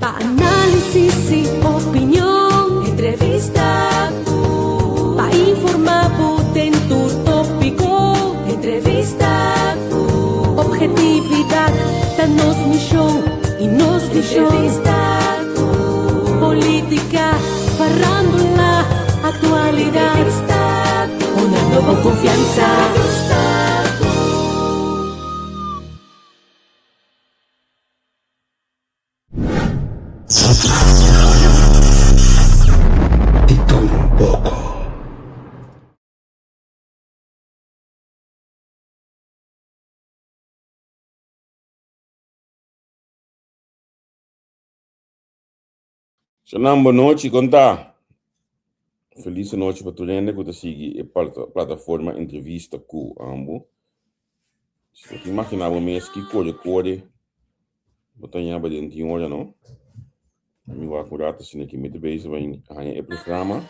Pa análisis i opinion. Entrevista Ku. Pa informá bo den tur tópiko. Entrevista Ku. Obhetividat ta nos mishon i nos vishon. Entrevista Ku. Polítika, farándula, aktualidat. Entrevista Ku. Hunando bo konfiansa. Entrevista Ku. Di tur un poko. Shannan bo nochi kon ta? Felis anochi pa tur hende ku ta sigui e plataforma Entrevista ku Ambo. Si bo ta imaginá bo mes ki kore kore bo ta ñaba den tin ora no. Mi wak un rato asina ki mi ta bezig pa haña e programa.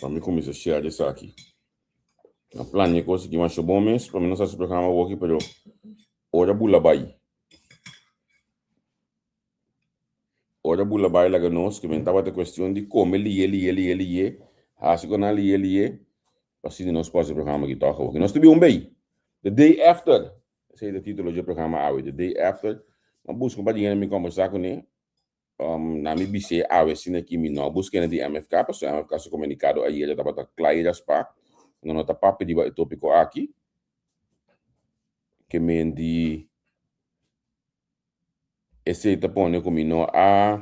Pa mi kuminsá share esaki. A plania e kos aki masha bon mes pa mi no sa si programa awor aki pero Ora bula bai. Ora bula bai laga nos ke men tabata kuestion di kome liye liye liye liye, hasi ku nan liye liye, pa asina nos por hasi e programa aki tòg awor. Nos ta bin un bei. The day after, esei ta e titulo dje programa awe, The day after. Mi a buska un par di hende mi kombersá kuné, na mi bis'é awe asina aki mi no a buska hende di MFK, pasobra MFK su komunikado ayera tabata kla i raspá, no no ta papia riba e tópiko aki. Ke men di esei ta pone ku mi no a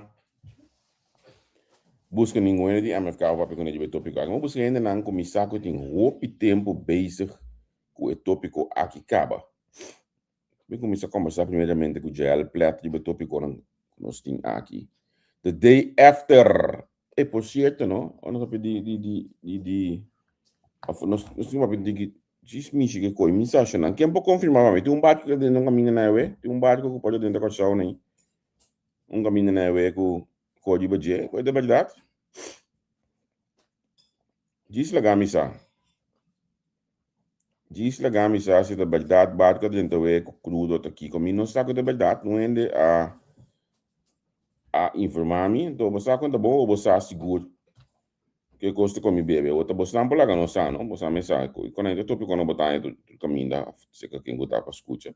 buska ningun hende di MFK of papia ku nan riba e topiko aki. Mi a buska hendenan ku mi sa ku tin hopi tempu bezig ku e topiko aki kaba. Mi kuminsá kombersá primeramente ku Jael Plet riba e topikonan ku nos tin aki. The day after. E por cierto no, nos a pidi di di di di of nos nos tin papia di djis mishi ke koi mi sa nan. Ken por konfirmá pa mi? Tin un barco ku ta drenta un kaminda na awe? Tin un barco ku por ta drenta Kòrsou nei? Un kaminda na awe ku koi riba dje? Ku e ta bèrdat? Djis laga mi sa. Djis laga mi sa si ta bèrdat barco a drenta awe ku krudo ta kiko. Mi no sa ku ta bèrdat. Un hende a a informá mi, anto bo sa kon ta bon o bo sa sigur ke kos ta komi bebe. Bo ta bosnan por laga nos sa no, bo sa mes sa ku kon ta topi kono bo ta haña tur kaminda òf seka ken ku ta pa skucha.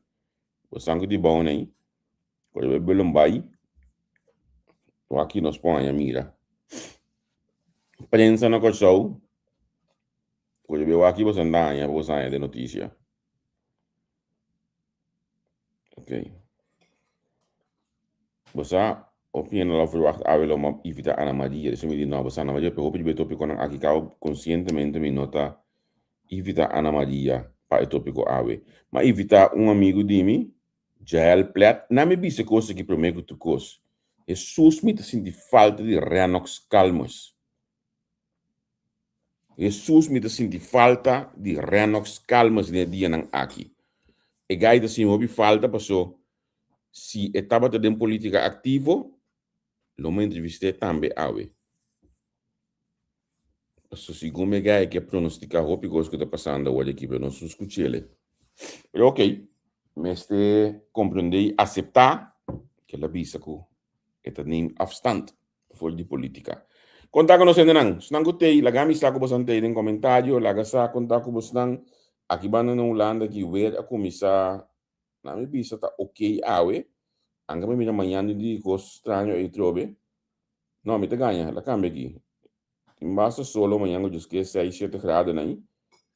Bosnan ku di bou nei, ku riba e bulon bai, wak aki nos por haña mira. Prensa na Kòrsou, ku riba e wak aki boso ta haña, boso haña den notisia. Ok. Bo sa, hopi hende lo verwacht awe lo m'a invita Ana Maria. Despues mi di, no, bo sa Ana Maria, pero hopi di bo e topiconan aki cabo conscientemente mi no ta invita Ana Maria pa e topico awe. M'a invita un amigo di mi, Jael Plet. Na mi bisa e cos aki prome cu tur cos. Jesus mi ta sinti falta di Rennox Calmes. Hesus mi ta sinti falta di Rennox Calmes den e dianan aki. E guy ta sinti hopi falta paso si e tabata den politica activo lo mi entrevist'e tambe awe. Paso segun mi e guy aki a pronostica hopi cos cu ta pasando awor aki pero nos no scuch'ele. Pero ok, mester comprende y acepta cu el a bisa cu e ta neem afstand. For di politica. Konta ku nos hendenan. Esnan ku tei, laga mi sa ku bosan tei den komentario. Laga sa konta ku bosnan. Aki banda na Hulanda ki weer a kuminsá, na mi bisa ta okey awe. Anke mi mira mañan di di kos straño ei trobe. No, mi ta gaña, la kambia aki. Tin basta solo mañan ku djis ke seis, shete graden ei.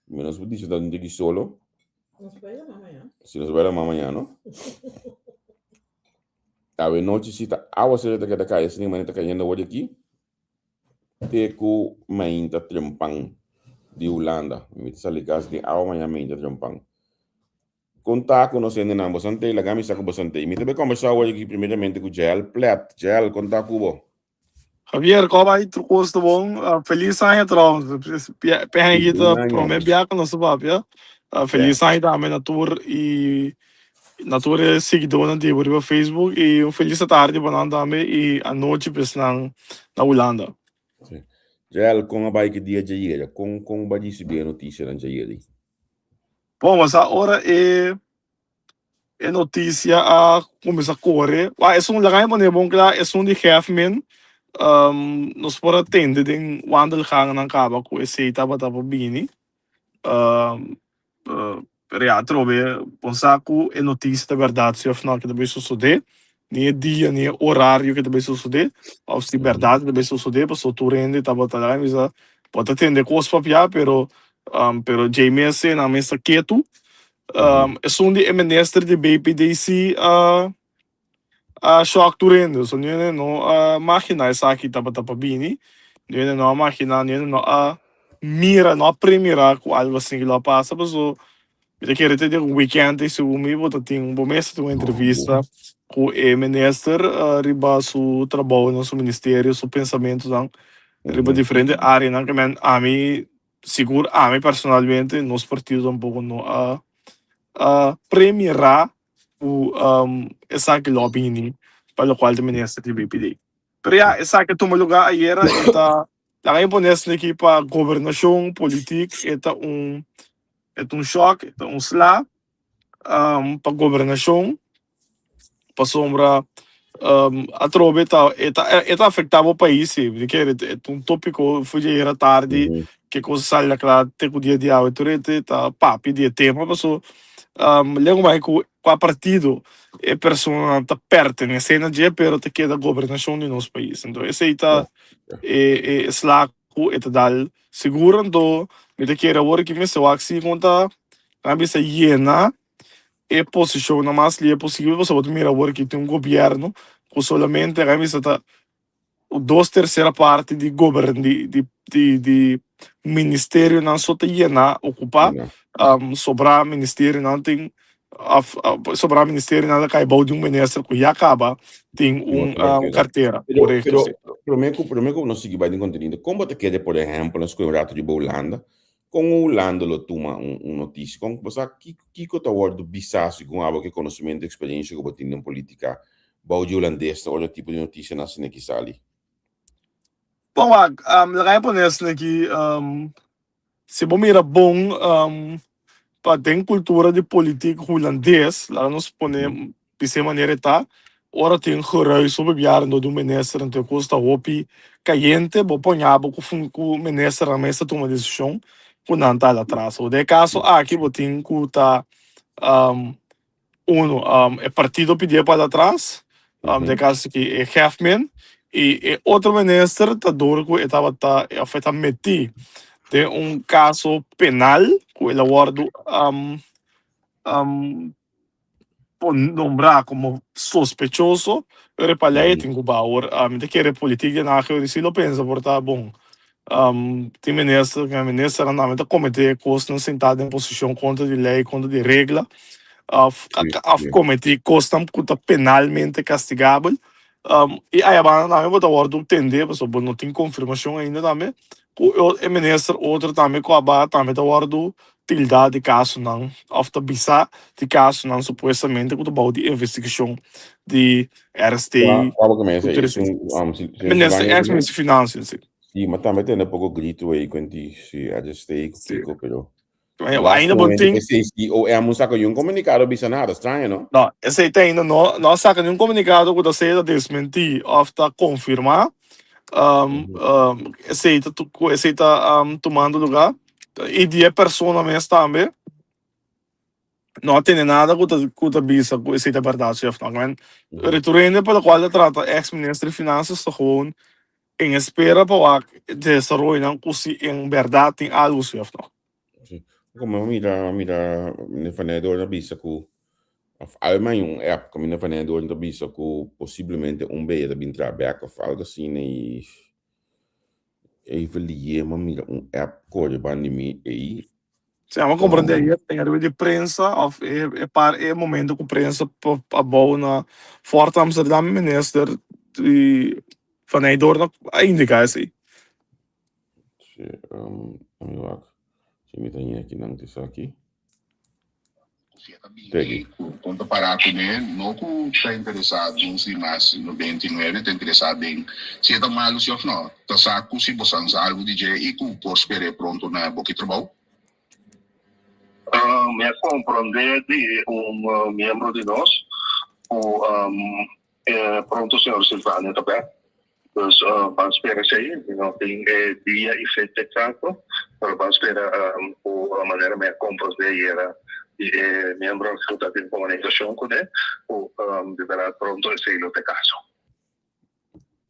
Mi nos por disfruta di un tiki solo. Nos bai lama mañan. Si nos bai lama mañan, no? Awe nochi si ta awasero ta keda kai asina manera ta kayendo awor di aki te ku mainta trempan di Hulanda. Mi ta sali kas den awa mañana mainta trempan. Konta ku nos hendenan boso ante laga mi sa ku boso ante. Mi ta bai kombersá awor aki primeramente ku Jael Plet. Jael konta ku bo. Javier, ko bai tur kos ta bon? Feliz aña trouwens. Pena ki ta prome bia ku nos ta papia. Feliz aña tambe na tur i na tur e siguidónan di bo riba Facebook i un feliz atardi pa nan tambe i anochi pa esnan na Hulanda. Jael, kon a bai ki dia djayera? Kon kon bo a risibí e notisianan djayera? Bon, bo sa ora e. e notisia a kuminsá kore, wak esun laga mi pone bon kla, esun di Hefmin nos por a tende den wandelgangennan kaba ku esei tabata por bini. Pero ya atrobe bon sa ku e notisia ta bèrdat si òf no ke ta bai sosodé, ni e dia ni e orario ke ta bai sosodé òf si bèrdat ta bai sosodé pasobra tur hende tabata laga mi bisa bo ta tende kos papia pero pero djei mes e nan mes ta ketu. Esun di e minister di BPDC a a shock tur hende so niun hende no a magina esaki tabata pa bini niun hende no a magina niun hende no a mira no a premira ku algo asina lo a pasa paso mi ta kere te den weekend ei segun mi bo ta tin bo mes ta tin un entrevista ku e minister riba su trabounan su ministerio su pensamentonan riba diferente areanan ke men ami sigur ami personalmente nos partido tampoco no a a premira ku esaki lo a bini pa lokual ta minister di BPD. Pero ya, esaki a tuma lugá ayera, e ta laga mi pone esaki aki pa gobernashon, politik, e ta un e ta un shòk, e ta un sla pa gobernashon pasobra atrobe ta e ta e ta afektá bo pais si, mi kere e ta un tópiko for di ayera tardi ke kos a sali na kla te ku dia di awe tur hende ta papia di e tema paso lego mai ku kua partido e personanan ta pertenesé na dje pero ta keda gobernashon di nos pais anto esei ta e e sla ku e ta dal sigur anto mi ta kere awor ki mester wak si kon ta nan bisa yena e posishonnan mas lihe posibel pasobra bo ta mira awor ki tin un gobierno ku solamente nan bisa ta dos tersera parti di gobern di di di di ministerionan so ta yena okupá sobrá ministerionan tin òf sobrá ministerionan ta kai bou di un minister ku ya kaba tin un kartera korekto si. Pero promé ku promé ku nos sigui bai den kontenido kon bo ta kere por ehèmpel nos kohe un ratu riba Hulanda kon Hulanda lo tuma un un notisia kon bo sa kiko ta wòrdu bisá segun abo ku e konosementu i eksperensia ku bo tin den politika bou di hulandesnan ora tipo di notisianan asina ki sali? Bon wak, laga mi pone asina ki si bo mira bon pa den kultura di politik hulandes, laga nos pone bis'é manera e ta, ora tin geruis hopi biaha rondó di un minister anto e kos ta hopi kayente, bo poña bo ku ku ministernan mes ta tuma desishon ku nan ta al atras. Den e kaso aki bo tin ku ta Uno, e partido pidié para atras, den e caso aki e Hefman, y e otro minister ta dor cu e tabata of e ta meti den un caso penal cu el a wordo nombra como sospechoso, pero e pa ley e tin cu ba. Awor mi ta kere politic den Aagje si lo pensa por ta bon. Tin minister, ku ministernan tambe ta kometé kosnan sentá den posishon kontra di lei, kontra di regla, òf òf kometí kosnan ku ta penalmente kastigabel. I ayabanda tambe bo ta wòrdu tendé, pasobra bo no tin konfirmashon ainda tambe, ku e minister otro tambe ku a baha tambe ta wòrdu tildá di kasonan òf ta bisá di kasonan supuestamente ku ta bou di investigashon di RST. Kua bo ke mester Minister, ex minister di Finansiën, si. Si, ma tambe tende poko grito ei kuenti si RST ku kiko, pero Ainda bo tin. Esei si OM no saka niun komunikado bisa nada, straño no? No, esei te ainda no no a saka niun komunikado ku ta sea ta desmentí òf ta konfirmá esei ta ku esei ta tumando lugá i di e persona mes tambe no a tene nada ku ta ku ta bisa ku esei ta bèrdat si òf no. Men returende pa lokual ta trata eks minister di Finansias ta gewoon en espera pa wak desaroyonan ku si en bèrdat tin algu si òf no. Sí. Como mira, mira, meneer Van Nijdoorn a bisa ku, of alma hay un app, como meneer Van Nijdoorn ta bisa ku posiblemente un beya ta bin traha bek of algo asina y even liye ma mira un app kore ban di mi ei. Sí, amo comprende ayer den arriba di prensa of e, e par e momento ku prensa pa abou na Fort Amsterdam minister di Van Nijdoorn a indica esei. Sí, um, mi wak. Si mi ta hina ki nan te saki. Si e ta bini ku kon ta pará kuné, no ku ta interesá den si mas 99, ta interesá den si e ta malu si òf nò. Ta sa ku si bo san sa algu di dje i ku por sper'é pronto na boki trabou. Mi a komprondé di un miembro di nos ku pronto señor Silvania ta bèk. Dus ban spera esei. Mi no tin e dia i fecha eksakto, pero ban spera ku manera mi a komprondé ayera di e miembro ku ta tin komunikashon kuné ku di bèrdat pronto esei lo ta e kaso.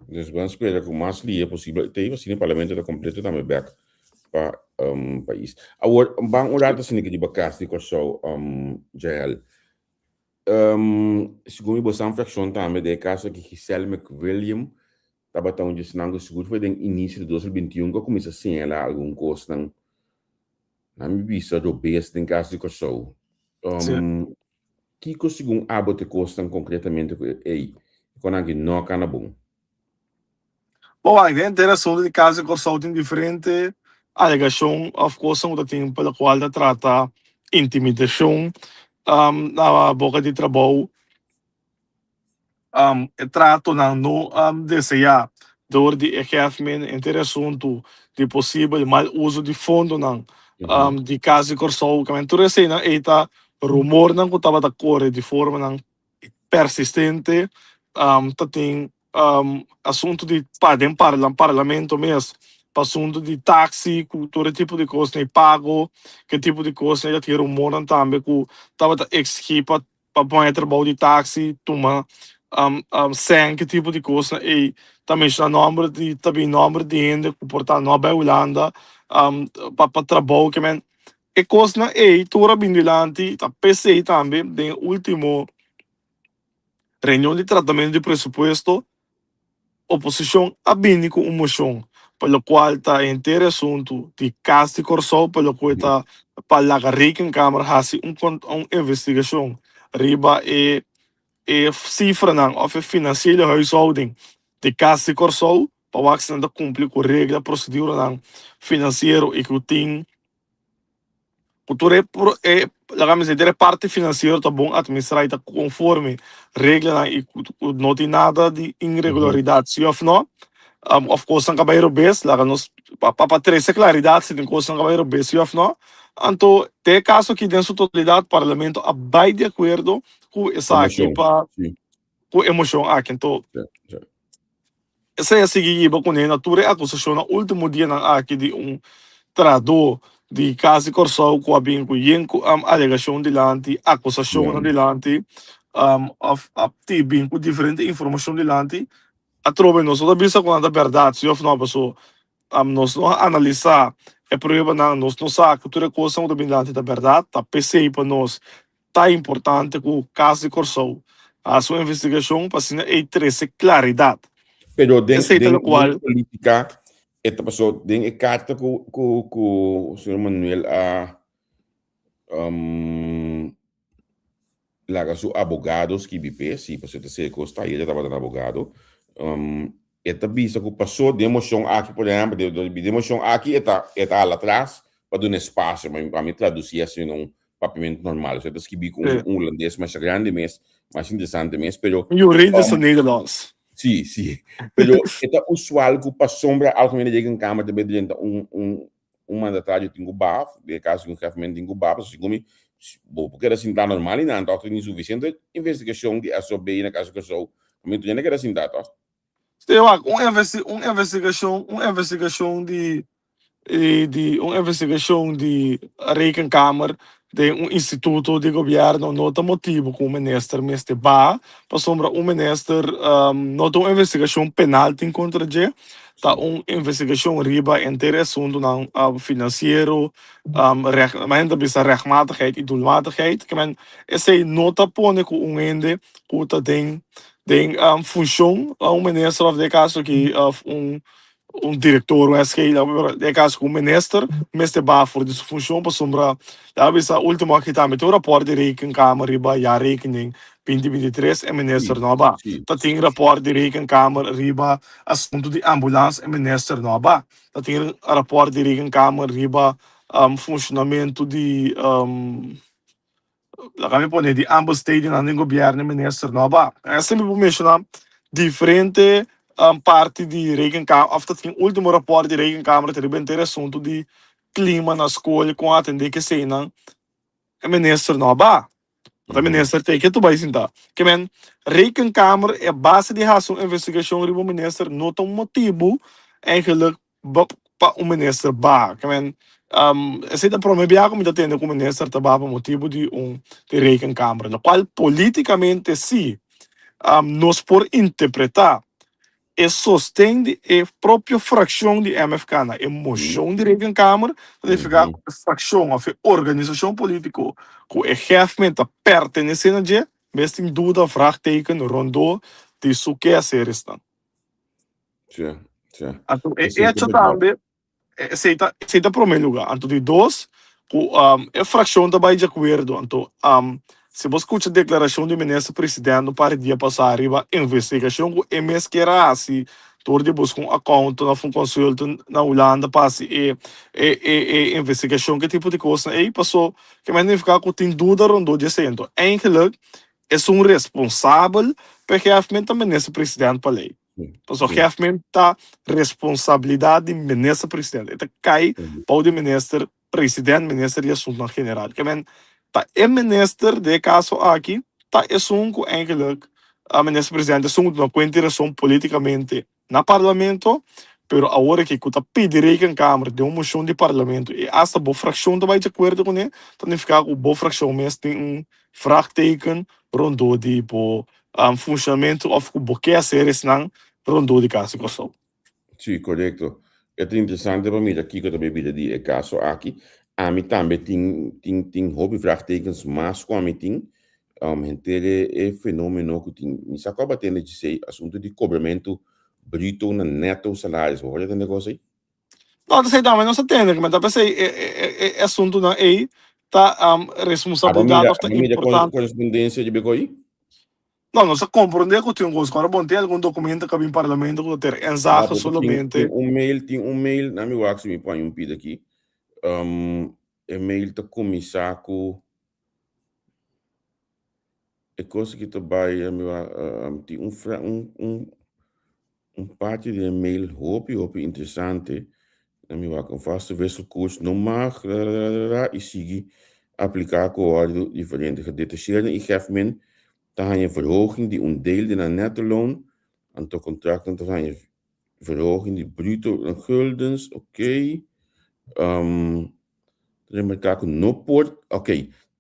Dus ban spera ku mas lia posibel te asina e parlamento ta kompleto tambe bek pa pais. Awor ban un rato asina riba kas di Kòrsou Jael. Segun mi bo san frakshon tambe den e kaso aki Giselle McWilliam tabata un djesnan ku sigur foi den inisio di 2021 ku a kuminsá señalá algun kosnan nan mi bisa robes den kas di Kòrsou. Kiko segun abo ta e kosnan konkretamente ku ey e konan aki no a kana bon? Bo wak, den henter asuntu di Kas di Kòrsou tin diferente alegashon òf kosnan ku ta tin pa lokual ta trata intimidashon na boka di trabou. E tratonan no deseá dor di e hefmen henter e asuntu di posibel mal uso di fondonan di Kas di Kòrsou. Tur eseinan ei ta rumornan ku tabata kore di formanan persistente. Ta tin asuntu di pa den parlamento mes pa asuntu di taxi ku tur e tipo di kosnan i pago ke tipo di kosnan. Ta tin rumornan tambe ku tabata eksigí pa pa pone trabou di taxi tuma sèn ki tipo di kosnan ei ta menshoná nòmber di ta bin nòmber di hende ku por ta no a bai Hulanda pa pa trabou ke men e kosnan ei tur a bin dilanti ta p'esei tambe den e último reunion di tratamentu di presupuesto Oposishon a bini ku un moshon pa lokual ta henter e asuntu di Kas di Kòrsou pa loke ta pa laga Rekenkamer hasi un un investigashon riba e e sifranan òf e finansiele huishouding di Kas di Kòrsou pa wak si nan ta kumpli ku regla proseduranan finansiero i ku tin Ku tur e e laga mi sey tur e parti finansiero ta bon atministrá i ta konforme reglanan i ku no tin nada di inregularidat si òf no òf kosnan ka bai robes laga nos pa pa trese klaridat si tin kosnan ka bai robes si òf no. Anto den e kaso aki den su totalidat parlamento a bai di akuerdo ku esaki pa ku e moshon aki. Anto esei a sigui yiba kuné na tur e akusashonnan último dianan aki di un trahadó di Kas di Kòrsou ku a bin ku yen ku alegashon dilanti, akusashonnan dilanti òf a bin ku diferente informashon dilanti. Atrobe nos no ta bisa ku nan ta bèrdat si òf no paso nos no a analisá e pruebanan, nos no sa ku tur e kosnan ku ta bin dilanti ta bèrdat. Ta p'esei pa nos Ta importante ku Kas di Kòrsou hasi un investigashon pa asina ei trese klaridat. Pero den Esei ta den lokual. den politica e ta paso den e carta cu cu cu señor Manuel a um laga su abogado skibi p'e, si pasobra ta sey cos ta ayer e tabata na abogado, um E ta bisa ku pasó den moshon aki, por ehèmpel, den moshon aki e ta e ta hala atras pa duna espasio, pa mi pa mi tradusí asina na un papiamentu normal. So e ta skibí ku un hulandes masha grandi mes, masha interesante mes, pero Juridische Nederlands. Sí, sí. Pero e ta usual ku pasobra Algemene Rekenkamer ta bai drenta un un un mandatario tin ku baha, den e kaso un hefemente tin ku baha, pasobra segun mi bo por keda sintá normal i nan tòg tin sufisiente investigashon di SOB na kaso Kòrsou, mi tur hende keda sintá tòg. Sí, wak, un investi un investigashon, un investigashon di di un investigashon di Rekenkamer den un instituto di gobièrnu no ta motibu ku un minister mester baha, pasobra un minister no ta un investigashon penal tin kontra dje, ta un investigashon riba henter e asuntunan finansiero, règt men ta bisa rèchtmatigheid i doelmatigheid, ke men esei no ta pone ku un hende ku ta den Den funshon un minister of den kaso aki of un un direktor un SG den kaso ku un minister mester baha for di su funshon pasobra ya bisa ultimo aki tambe tin un raport di rekenkamer riba jaarrekening 2023 e minister no a baha ta tin raport di rekenkamer riba asuntu di ambulans e minister no a baha ta tin raport di rekenkamer riba funshonamentu di Laga mi pone di ambos stadiumnan den gobierno e minister no a ba. Esei mi por menciona diferente parti di rekenkamer of ta tin ultimo rapport di rekenkamer ta riba henter asunto di clima na school con atende keseinan. E minister no a ba. Ota minister te ke tu bai sinta. Ke men, Rekenkamer e base di hasi un investigashon riba un minister no ta un motibu eigenlijk pa un minister ba. Ke men, esei ta prome bia ku mi ta tende ku un minister ta ba pa motibu di un di Rekenkamer. Lokual politikamente si nos por interpretá E sosten di e propio frakshon di MFK na e moshon di Rekenkamer ta nifiká ku e frakshon òf e organisashon polítiko ku e hefmen ta pertenesé na dje mes tin duda, vraagteken, rondó di su keaseresnan. Anto e echo tambe Esei ta, esei ta promé lugá. Anto di dos, ku e frakshon ta bai di akuerdo. Anto si bo skucha deklarashon di minister president un par di dia pasá riba investigashon ku e mes kier a hasi dor di buska un accountant òf un consultant na Hulanda pa hasi e e e e investigashon ke tipo di kosnan ei paso ke mester nifiká ku tin duda rondó di esei. Anto eigenlijk esun responsabel pa e gegeven ta minister president pa lei. Pasobra gegeven ta responsabilidad di minister president. E ta kai bou di minister president, minister di asuntonan general. Ke men ta e minister den e kaso aki ta esun ku eigenlijk minister president esun ku duna kuenta i rason politikamente na parlamento, pero awor aki ku ta pidi rekenkamer den un moshon di parlamento i asta bo frakshon ta bai di akuerdo kuné, ta nifiká ku bo frakshon mes tin un vraagteken rondó di bo funshonamentu òf ku bo ke haser esnan rondó di Kas di Kòrsou. Sí, korekto. E ta interesante pa mira kiko ta bay bira di e kaso aki. Ami tambe tin tin tin hopi vraagtekens mas ku ami tin. Henter e e fenomeno ku tin. Mi sa ku a batende djisei asuntu di kobramentu bruto na neto salaris. Bo por a tende kos ei? No, ta esei tambe nos a tende, mi ta pensei e e e asuntunan ei ta Abo responsabilidat mira, of ta abo mira importante. korespondensia di Bekoy? No, nos a komprondé ku tin un kos. Ora bon tin algun dokumento ku a bin parlamento ku ta ter Ah, inzage bo tin, tin solamente. un mail, tin un mail, na mi wak si mi pon un pida aki. E mail ta kuminsá ku e kos aki ta bai, mi wak, tin un fra, un, un, un parti di e mail hopi, hopi interesante. Na mi wak, un vaste wisselkoers no mag, i sigui apliká ku òrdu diferente. Gedetacheerden i hefmen ta haña verhoging di un deel di nan netto loon, anto contractnan ta haña verhoging di bruto en guldens, ok. Remarká ku no por, ok.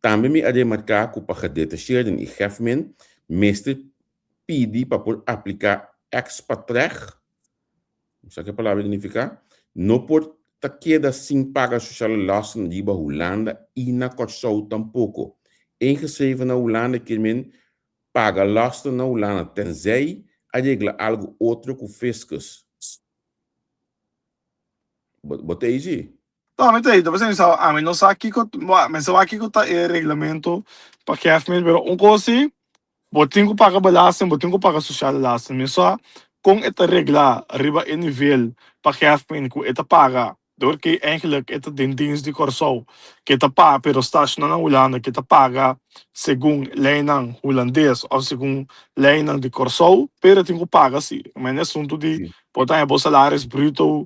Tambe mi a remarká ku pa gedetacheerden i hefmen mester pidi pa por apliká expatreg, Bo sa ke palabra signifiká? No por ta keda sin paga sociale lasten riba Hulanda i na Kòrsou tampoko. Ingeschreven na Hulanda kier men paga lasten na Hulanda tenzij a regla algu otro ku fiscus. Bo bo ta easy? No, mi ta ei, ta pensando mi sa, ami no sa kiko, mi sa wak kiko ta e reglamento pa gegeven, pero un kos si, Bo tin ku paga belasting, bo tin ku paga sociale lasten. Mi sa kon e ta reglá riba e nivel pa Hefmin ku e ta paga dor ke eigenlijk e ta den dienst di Kòrsou ke ta paga pero stashoná na Hulanda ke ta paga segun leinan hulandes òf segun leinan di Kòrsou pero e tin ku paga si. Ma e asuntu di bo ta haña bo salaris bruto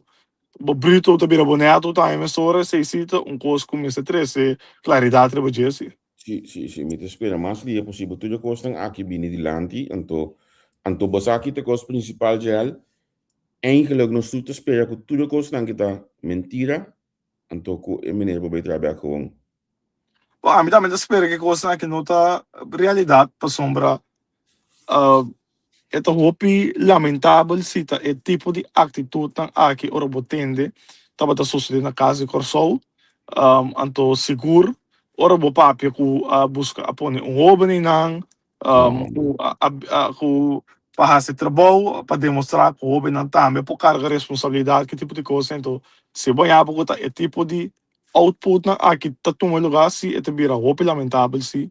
bo bruto ta bira bo neto ta haña mesora esei si ta un kos ku mester trese klaridat riba dje si. Sí, sí, sí, mi ta spera mas lia posibel tur e kosnan aki bini dilanti, anto, anto bo sa ki ta e kos prinsipal, Jael? Eigenlijk nos tur ta spera ku tur e kosnan ki ta mentira, anto ku e meneer por bai traha bek gewoon. Bo, ami tambe ta spera ku e kosnan aki no ta realidat, pasobra E ta hopi lamentabel si ta e tipo di aktitutnan aki ora bo tende tabata sosode na Kas di Kòrsou. Anto sigur ora bo papia ku a buska a pone un hóben einan ku ku pa hasi trabou pa demostrá ku hóbennan tambe por karga responsabilidat ki tipo di kos. Anto si bo yaba ku ta e tipo di outputnan aki ta tuma lugá si e ta bira hopi lamentabel si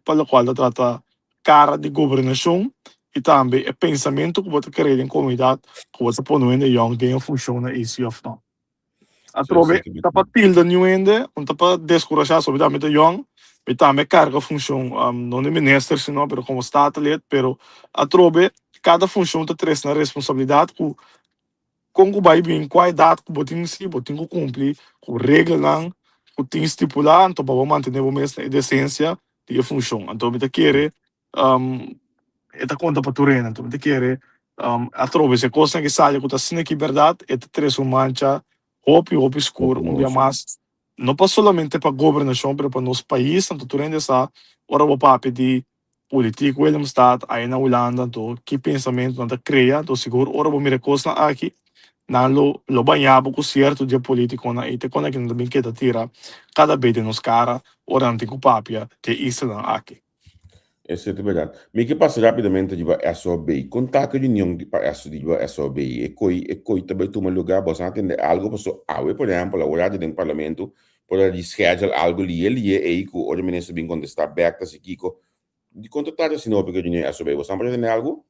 pa lokual ta trata kara di gobernashon i tambe e pensamentu ku bo ta krea den komunidat ku bo ta pone un hende yòn den e funshon na esi òf nò. Atrobe ta pa tilda niun hende, no ta pa deskurashá, so mi tambe ta yòn, mi tambe karga funshon, no di minister si no, pero komo statenlid, pero atrobe kada funshon ta trese nan responsabilidat ku Kon ku bai bin, kua edat ku bo tin si, bo tin ku kumpli ku reglanan. ku tin stipulá anto pa bo mantené bo mes na e desensia di e funshon. Anto mi ta kere e ta konta pa tur hende. Anto mi ta kere atrobe si e kosnan ki sali ku ta asina ki bèrdat e ta trese un mancha hopi hopi skur un bia mas no pa solamente pa gobernashon pero pa nos pais. Anto tur hende sa ora bo papia di Politiek Willemstad, Ai na Hulanda anto ki pensamentu nan ta krea, anto sigur ora bo mira e kosnan aki nan lo lo baña bo ku sierto di e politikonan ei te kon aki nan ta bin keda tira kada be den nos kara ora nan tin ku papia di e islanan aki. Esei ta bèrdat. Mi ke pasa rápidamente riba SOB. Kon ta ku reunion di pa riba SOB? E koi e koi ta bai tuma lugá? Boso a tende algu? Pasobra awe por ehèmpel a ora den parlamento Por a reschedule algo lié lié ei ku ora minister bin kontestá bèk ta si kiko. Dikon ta tarda asina hopi ku e reunion SOB? Bo sa por a tende algu?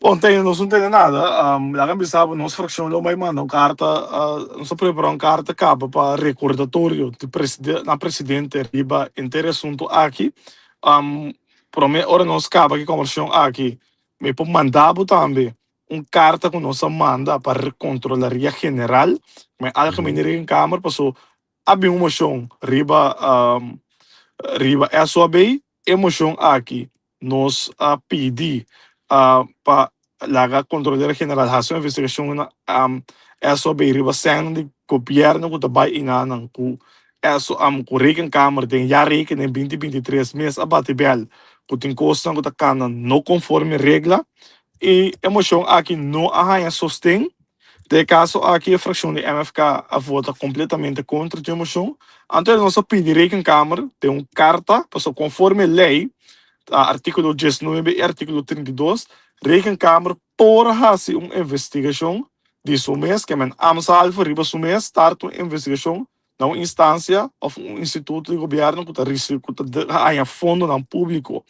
Bon, tende nos no tende nada. Laga bisa bo nos frakshon lo bai manda un karta, nos a prepará un karta kaba pa rekordatorio di na presidente riba henter e asuntu aki. Promé ora nos kaba ku e kombersashon aki mi por manda bo tambe un karta ku nos a manda pa Kontrolaria General, men Algemene Rekenkamer, paso a bin un moshon riba riba SOAB, e moshon aki nos a pidi pa laga Kontrolaria General hasi un investigashon na SOAB riba sènnan di gobièrnu ku ta bai inanan ku ku Rekenkamer den jaarrekening 2023 mes a bati bèl ku tin kosnan ku ta kana no konforme regla. E e moshon aki no a haña sosten. Den e kaso aki e frakshon di MFK a vota kompletamente kontra dje moshon. Anto nos a pidi Rekenkamer den un karta, pasobra konforme lei, artíkulo diesnuebe i artíkulo 32, Rekenkamer por hasi un investigashon di su mes, ke men ambtshalve riba su mes start un investigashon na un instansia òf un instituto di gobièrnu ku ta risibi ku ta haña fondonan públiko.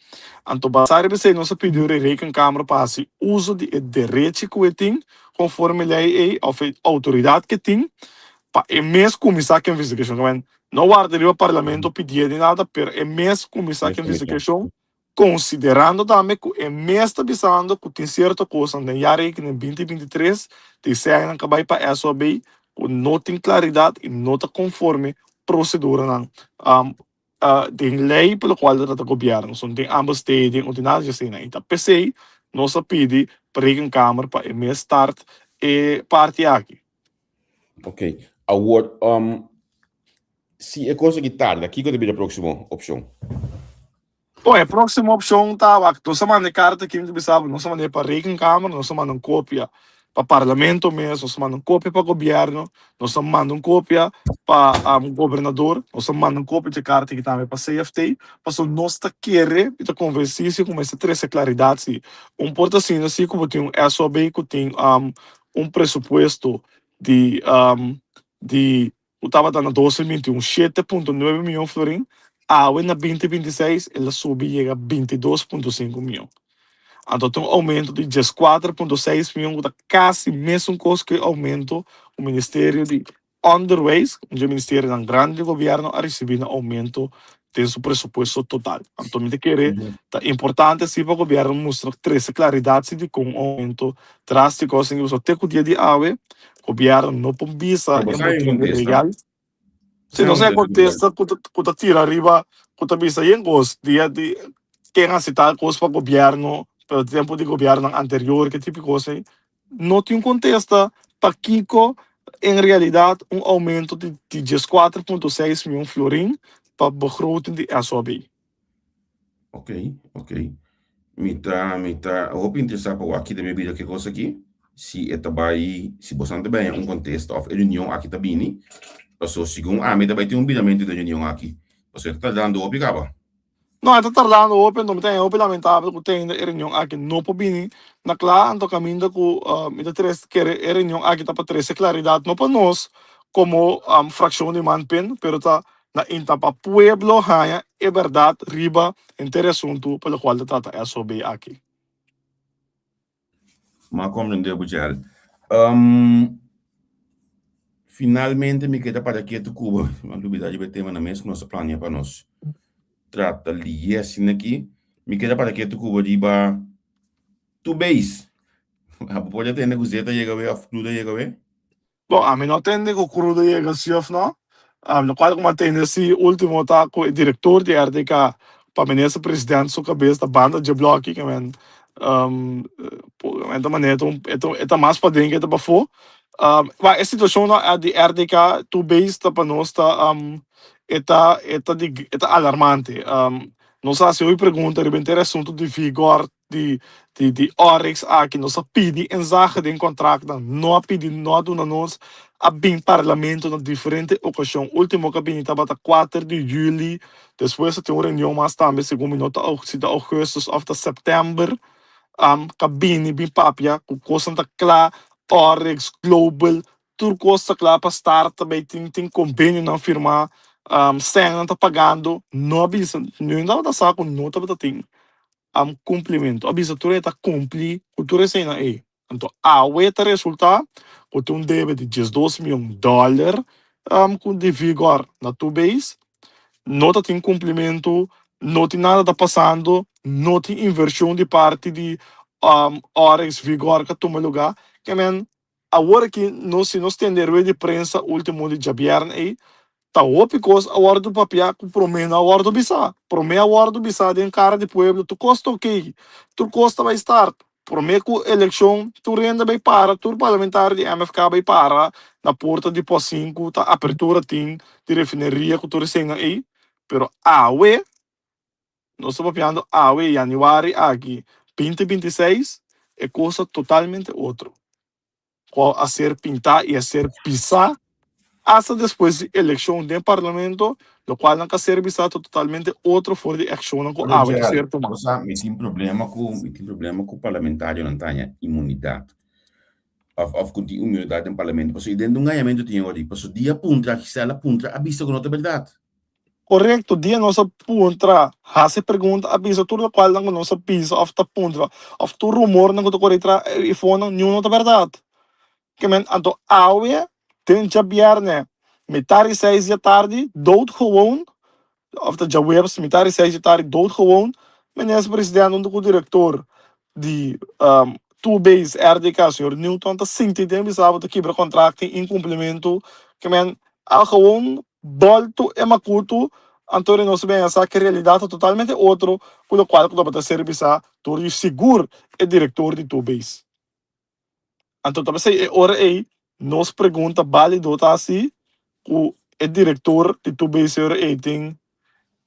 Anto basá riba esei nos a pidi e Rekenkamer pa hasi uso di e derechi ku e tin konforme lei ei òf e outoridat ku e tin pa e mes kuminsá ku e investigashon. Kòmen no warda riba parlamento pidié ni nada pero e mes kuminsá ku e investigashon Konsiderando tambe ku e mes ta bisando ku tin sierto kosnan den jaarrekening 2023 di sènan ka bai pa SOB ku no tin klaridat i no ta konforme proseduranan den lei pa lokual ta trata gobièrnu. So no tin aanbesteding, no tin nada di asina. I ta p'esei nos a pidi Rekenkamer pa e mes start e parti aki. Ok. Awor, si e kos aki tarda, kiko ta bira e próksimo opshon? Bon, e próksimo opshon ta wak, nos a manda e karta aki mi ta bisa bo, nos a manda e pa Rekenkamer, nos a manda un kopia pa Parlamento mes, nos a manda un kopia pa Gobièrnu, nos a manda un kopia pa Gobernador, nos a manda un kopia dje karta aki tambe pa CFT, pasobra nos ta kere i ta konvensí si ku mester trese klaridat si. Un por ta asina si ku bo tin un SOB ku tin un presupuesto di di ku tabata na 2021 7.9 mion florin, awe na 2026 el a subi yega 22.5 mion. Anto ta un oumento di 14.6 mion ku ta kasi mesun kos ku e oumento ku Ministerio di Onderwijs, un dje ministerionan grandi di gobièrnu a risibí na oumento den su presupuesto total. Anto mi ta kere ta importante si pa gobièrnu mustra trese klaridat si dikon un oumento drástiko asin pasobra te ku dia di awe gobièrnu no por bisa Pero e bo sa e motibu kontesta. real. Bo Si sa e no sa e kontesta, kontesta ku ta ku ta tira riba ku ta bisa yen kos dia di ken hasi tal kos pa gobièrnu pero tempu di gobièrnunan anterior ke tipo di kos ei. No tin un kontesta pakiko en realidat un oumento di 14.6 mion florin pa begroting di SOB. Ok, ok. Mi ta, mi ta hopi interesá pa wak ki ta mi bira ke kos aki. Si e ta bai, si bosan ta bai un kontesta òf e reunion aki ta bini. Paso segun ami ta bai tin un biramentu den reunion aki. Paso e ta tardando hopi kaba. No, e ta tardando hopi, anto mi ta haña hopi lamentabel ku te ainda e reunion aki no por bini na kla, anto kaminda ku mi ta tres kere e reunion aki ta pa trese klaridat no pa nos komo frakshon di Manpin, pero ta na inta pa pueblo haña e bèrdat riba henter e asuntu pa lokual ta trata SOB aki. M'a comprende bo Jerry. Finalmente mi keda para ketu ku bo. Mi a lubida riba e tema na mes ku nos a plania pa nos trata liye asina aki. Mi keda para ketu ku bo riba tu beis. Abo por a tende ku zeta yega we òf krudo yega we? Bon, ami no tende ku krudo yega si òf no. Lokual ku mi a tende si último ta ku e direktor di RDK pa minister president su kabes ta banda dje blòki ke men men ta manera e ta mas paden ke e ta pafó. Wak e situashon di RDK tur bes ta pa nos ta e ta e ta di e ta alarmante. Nos a hasi hopi pregunta riba henter e asuntu di Vigor di di di Oryx aki nos a pidi inzage den contractnan no a pidi no a duna nos a bin parlamento na diferente ocasion ultimo cu a bini tabata kuater di juli despues a tin un reunion mas tambe segun mi no ta si ta augustus of ta september cu a bini bin papia cu cosnan ta cla Oryx Global Tur kos ta kla pa start ta bay tin tin konbenionan firmá sènnan ta pagando no a bisa niun tabata sa ku no tabata tin kumplimentu a bisa tur e ta kumpli ku tur eseinan ei anto awe ta resultá ku tin un debe di diesdos mion dòler ku di vigor na tur bes no ta tin kumplimentu no tin nada ta pasando no tin invershon di parti di Oryx vigor ka tuma lugá ke men Awor aki nos si nos tende e rueda di prensa ultimo di djabièrnè ei, ta hopi kos a wòrdu papiá ku promé no a wòrdu bisá. Promé a wòrdu bisá den kara di pueblo tur kos ta okey, tur kos ta bai start. Promé ku elekshon tur hende bai para, tur parlamentario di MFK bai para na porta di pos sinku ta apertura tin di refineria ku tur eseinan ei. Pero awe Nos ta papiando awe januari aki binti 26 e kos ta totalmente otro ku a ser pintá i a ser pisá asta despues di elekshon den parlamento lokual nan ka ser bisá ta totalmente otro for di e akshonnan ku Pero awe ta Gerald, ser tumá. bo sa mi tin problema ku mi tin problema ku parlamentarionan ta haña inmunidat òf òf ku tin inmunidat den parlamento pasobra i den un gañamentu tin ora di pasobra dia puntra Gisela puntra a bisa ku no ta bèrdat. Korekto, dia nos a puntra, hasi pregunta, a bisa tur lokualnan ku nos a bisa òf ta puntra òf tur rumornan ku ta kore tra e fonan, niun no ta bèrdat. Ke men anto awe den djabièrnè mitar di seis di atardi doodgewoon òf ta djaweps mitar di seis di atardi doodgewoon minister presidente huntu ku direktor di Two-Base RDK señor Newton ta sinti den bisa bo ta kibra kontrakt tin inkumplimentu ke men a gewoon Bolto e makutu, anto di nos ben a sa ku e realidat ta totalmente otro ku lokual ku tabata ser bisá dor di sigur e direktor di Two-Base. Anto ta p'esei e ora ei nos pregunta bálido ta si ku e direktor di Two-Base e ora ei tin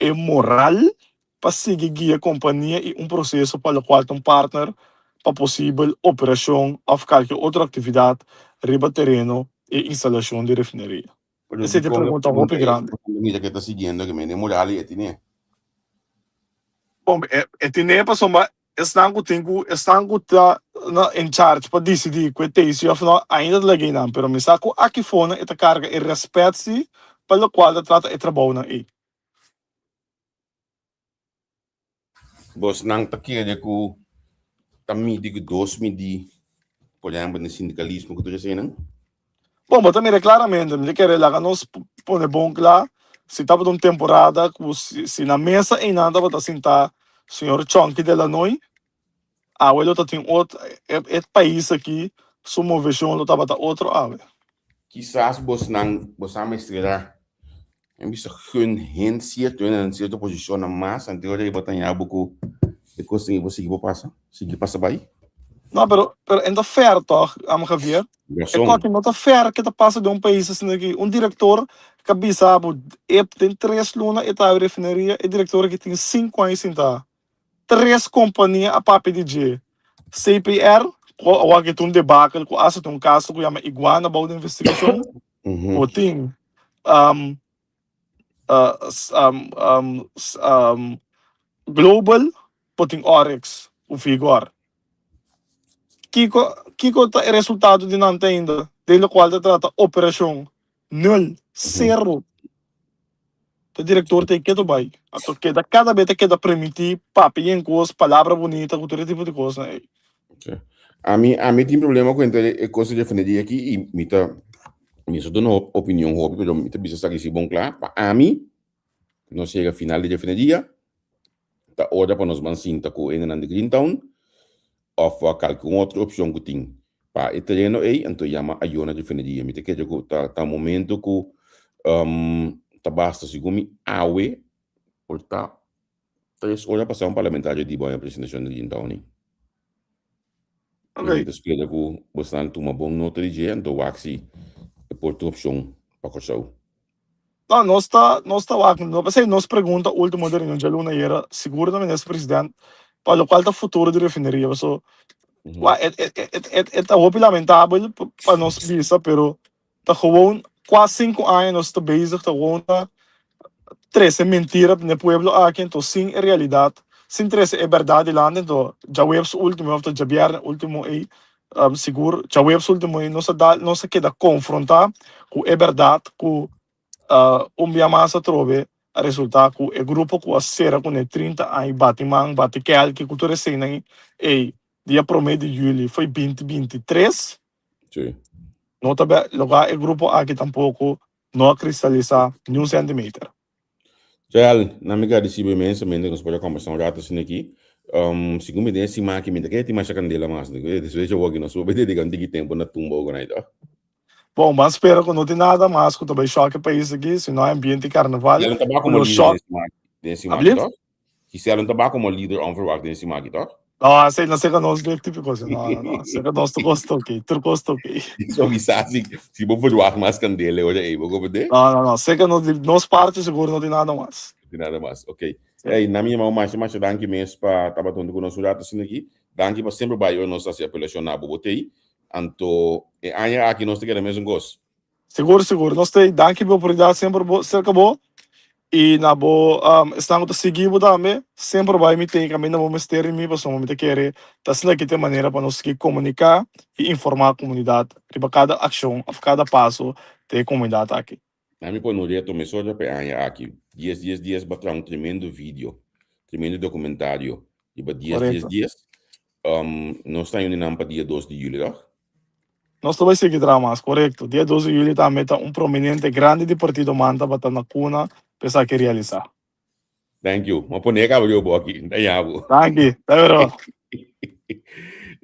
e moral pa sigui guia kompania i un proseso pa lokual ta un partner pa posibel operashon òf kalke otro aktividat riba tereno e instalashon di refineria. Pero Esei ta e dikon e pregunta hopi pregunta ei? grandi. Pasobra mira ke ta siguiendo ke mende moral i e tine. Bon, e e tine pasobra esnan ku tin ku esnan ku ta na in charge pa disidí ku e tei si òf no ainda ta lag'ei nan, pero mi sa ku aki fonan e ta karga e rèspèt si pa lokual ta trata e trabounan ei. Bosnan ta kere ku ta midi ku dos midi, por ehempel den sindikalismo ku tur eseinan? Bon, bo ta mira klaramente, mi ta kere laga nos pone bon kla, si tabata un temporada ku si na mesa einan tabata sintá señor Chonky Delanoy, awe lo ta tin otro, e pais aki su moveshon lo tabata otro awe. Kisas bosnan, bosan mester a Nan bisa gun hende cierto hende na cierto posicionnan mas anto ora bo ta haña bo cu e cosnan ei bo sigui bo pasa, sigui pasa bay. No, pero, pero e no ta fair toch, am Javier? E Razon. kòki no ta fair ke ta pasa den un pais asina aki. Un director ka bisa bo e den tres luna e ta habri refineria, e director aki tin sinku aña sinta. Tres kompania a papia di dje. CPR, ku awor aki ta un debakel ku asta tin un kaso ku yama Iguana bou di investigashon. Bo tin Global, bo tin Oryx ku Vigor. Kiko kiko ta e resultado di nan te ainda den lokual ta trata operashon? Nul, sero. Ta direktor ta e ketu bai. Anto keda kada be ta keda permití papia yen kos, palabra bunita ku tur e tipo di kosnan ei. Sí. Ami, ami tin problema ku henter e kos di refineria aki i mi ta, mi so duna opinion hopi, pero mi ta bisa esaki si bon kla. Pa ami, nos yega final di refineria, ta ora pa nos ban sinta ku hendenan di Greentown òf kalke un otro opshon ku tin pa e tereno ei, anto yama ayó na refineria. Mi ta kere ku ta ta un momento ku. Um, ta basta segun mi awe por ta tres ora pasá un parlamentario di bo en presentacion di Jim Tony. Ok. Mi ta spera ku bosnan tuma bon nota di dje anto wak si e por ta un opshon pa Kòrsou. No, nos ta, nos ta wak. No p'esei nos pregunta ultimo di reunion djaluna ayera sigur na Minister President pa lokual ta futuro di refineria. Paso, wak, e, e, e, e, e ta hopi lamentabel pa nos bisa, pero ta gewoon kua sinku aña nos ta bezig ta gewoon ta trese mentira n'e pueblo aki, enton sin e realidat, sin trese e bèrdat dilanti, enton djaweps ultimo òf ta djabièrnè ultimo ei sigur djaweps ultimo ei nos a dal nos a keda konfrontá ku e bèrdat ku un bia mas atrobe a resultá ku e grupo ku a sera kuné 30 aña bati man bati kèlki ku tur eseinan ei dia promé di yüli foi binti 23. Sí. No ta be loga e grupo aki tampoko no a kristalisá niun sentimeter. Joel, na mi gradisí bo inmensamente ku nos por a kombersá un rato asina aki. Segun mi den e siman aki mi ta kere tin masha kandela mas. Despues di awoki nos por bai dediká un tiki tempu na tumba ogo nai, tòg? Bon, ban spera ku no tin nada mas ku ta bai shòk e pais aki, si no a ambiente karnaval Giselle no ta bai ku komo lo lider shòk. den siman aki, den siman aki, Ablief? tòg? Giselle no ta bai komo lider onverwacht den siman aki, tòg? No, esei no serka nos den tipo kos. No, no, no. Serka nos tur kos ta oké. Tur kos ta oké. So kisas si, si bo verwacht mas kandela e ora ei, bo comprende? No, no, no. Serka nos, di nos parti sigur no tin nada mas. No tin nada mas, oké. Sí. Ey, na mi yama masha, masha danki mes pa tabata huntu ku nos un rato asina aki. Danki pa semper bai ora nos hasi apelashon na bo. Bo t'ei. Anto e aña aki nos ta keda mesun kos. Sigur, sigur. Nos ta danki pa e oportunidat semper bo serka bo i na bo esnan ku ta sigui bo tambe. Semper bai mi tei kaminda bo mester di mi pasobra mi ta kere ta asina ki ta e manera pa nos sigui komuniká i informá komunidat riba kada akshon òf kada paso den e komunidat aki. Na mi pone un reto mesora pa e aña aki. Dies dies dies bo a traha un tremendo video, tremendo dokumentario riba dies dies Korekto. dies. Nos ta yuni nan pa dia 2 di juli, toch? Nos ta bai sigui traha mas, korekto. Dia 2 di juli tambe ta un prominente grandi di partido man tabata na kuna pa esaki realisá. Thank you. Ma pone e kaba yo bo aki. Nta yabu. Danki. Ta bro.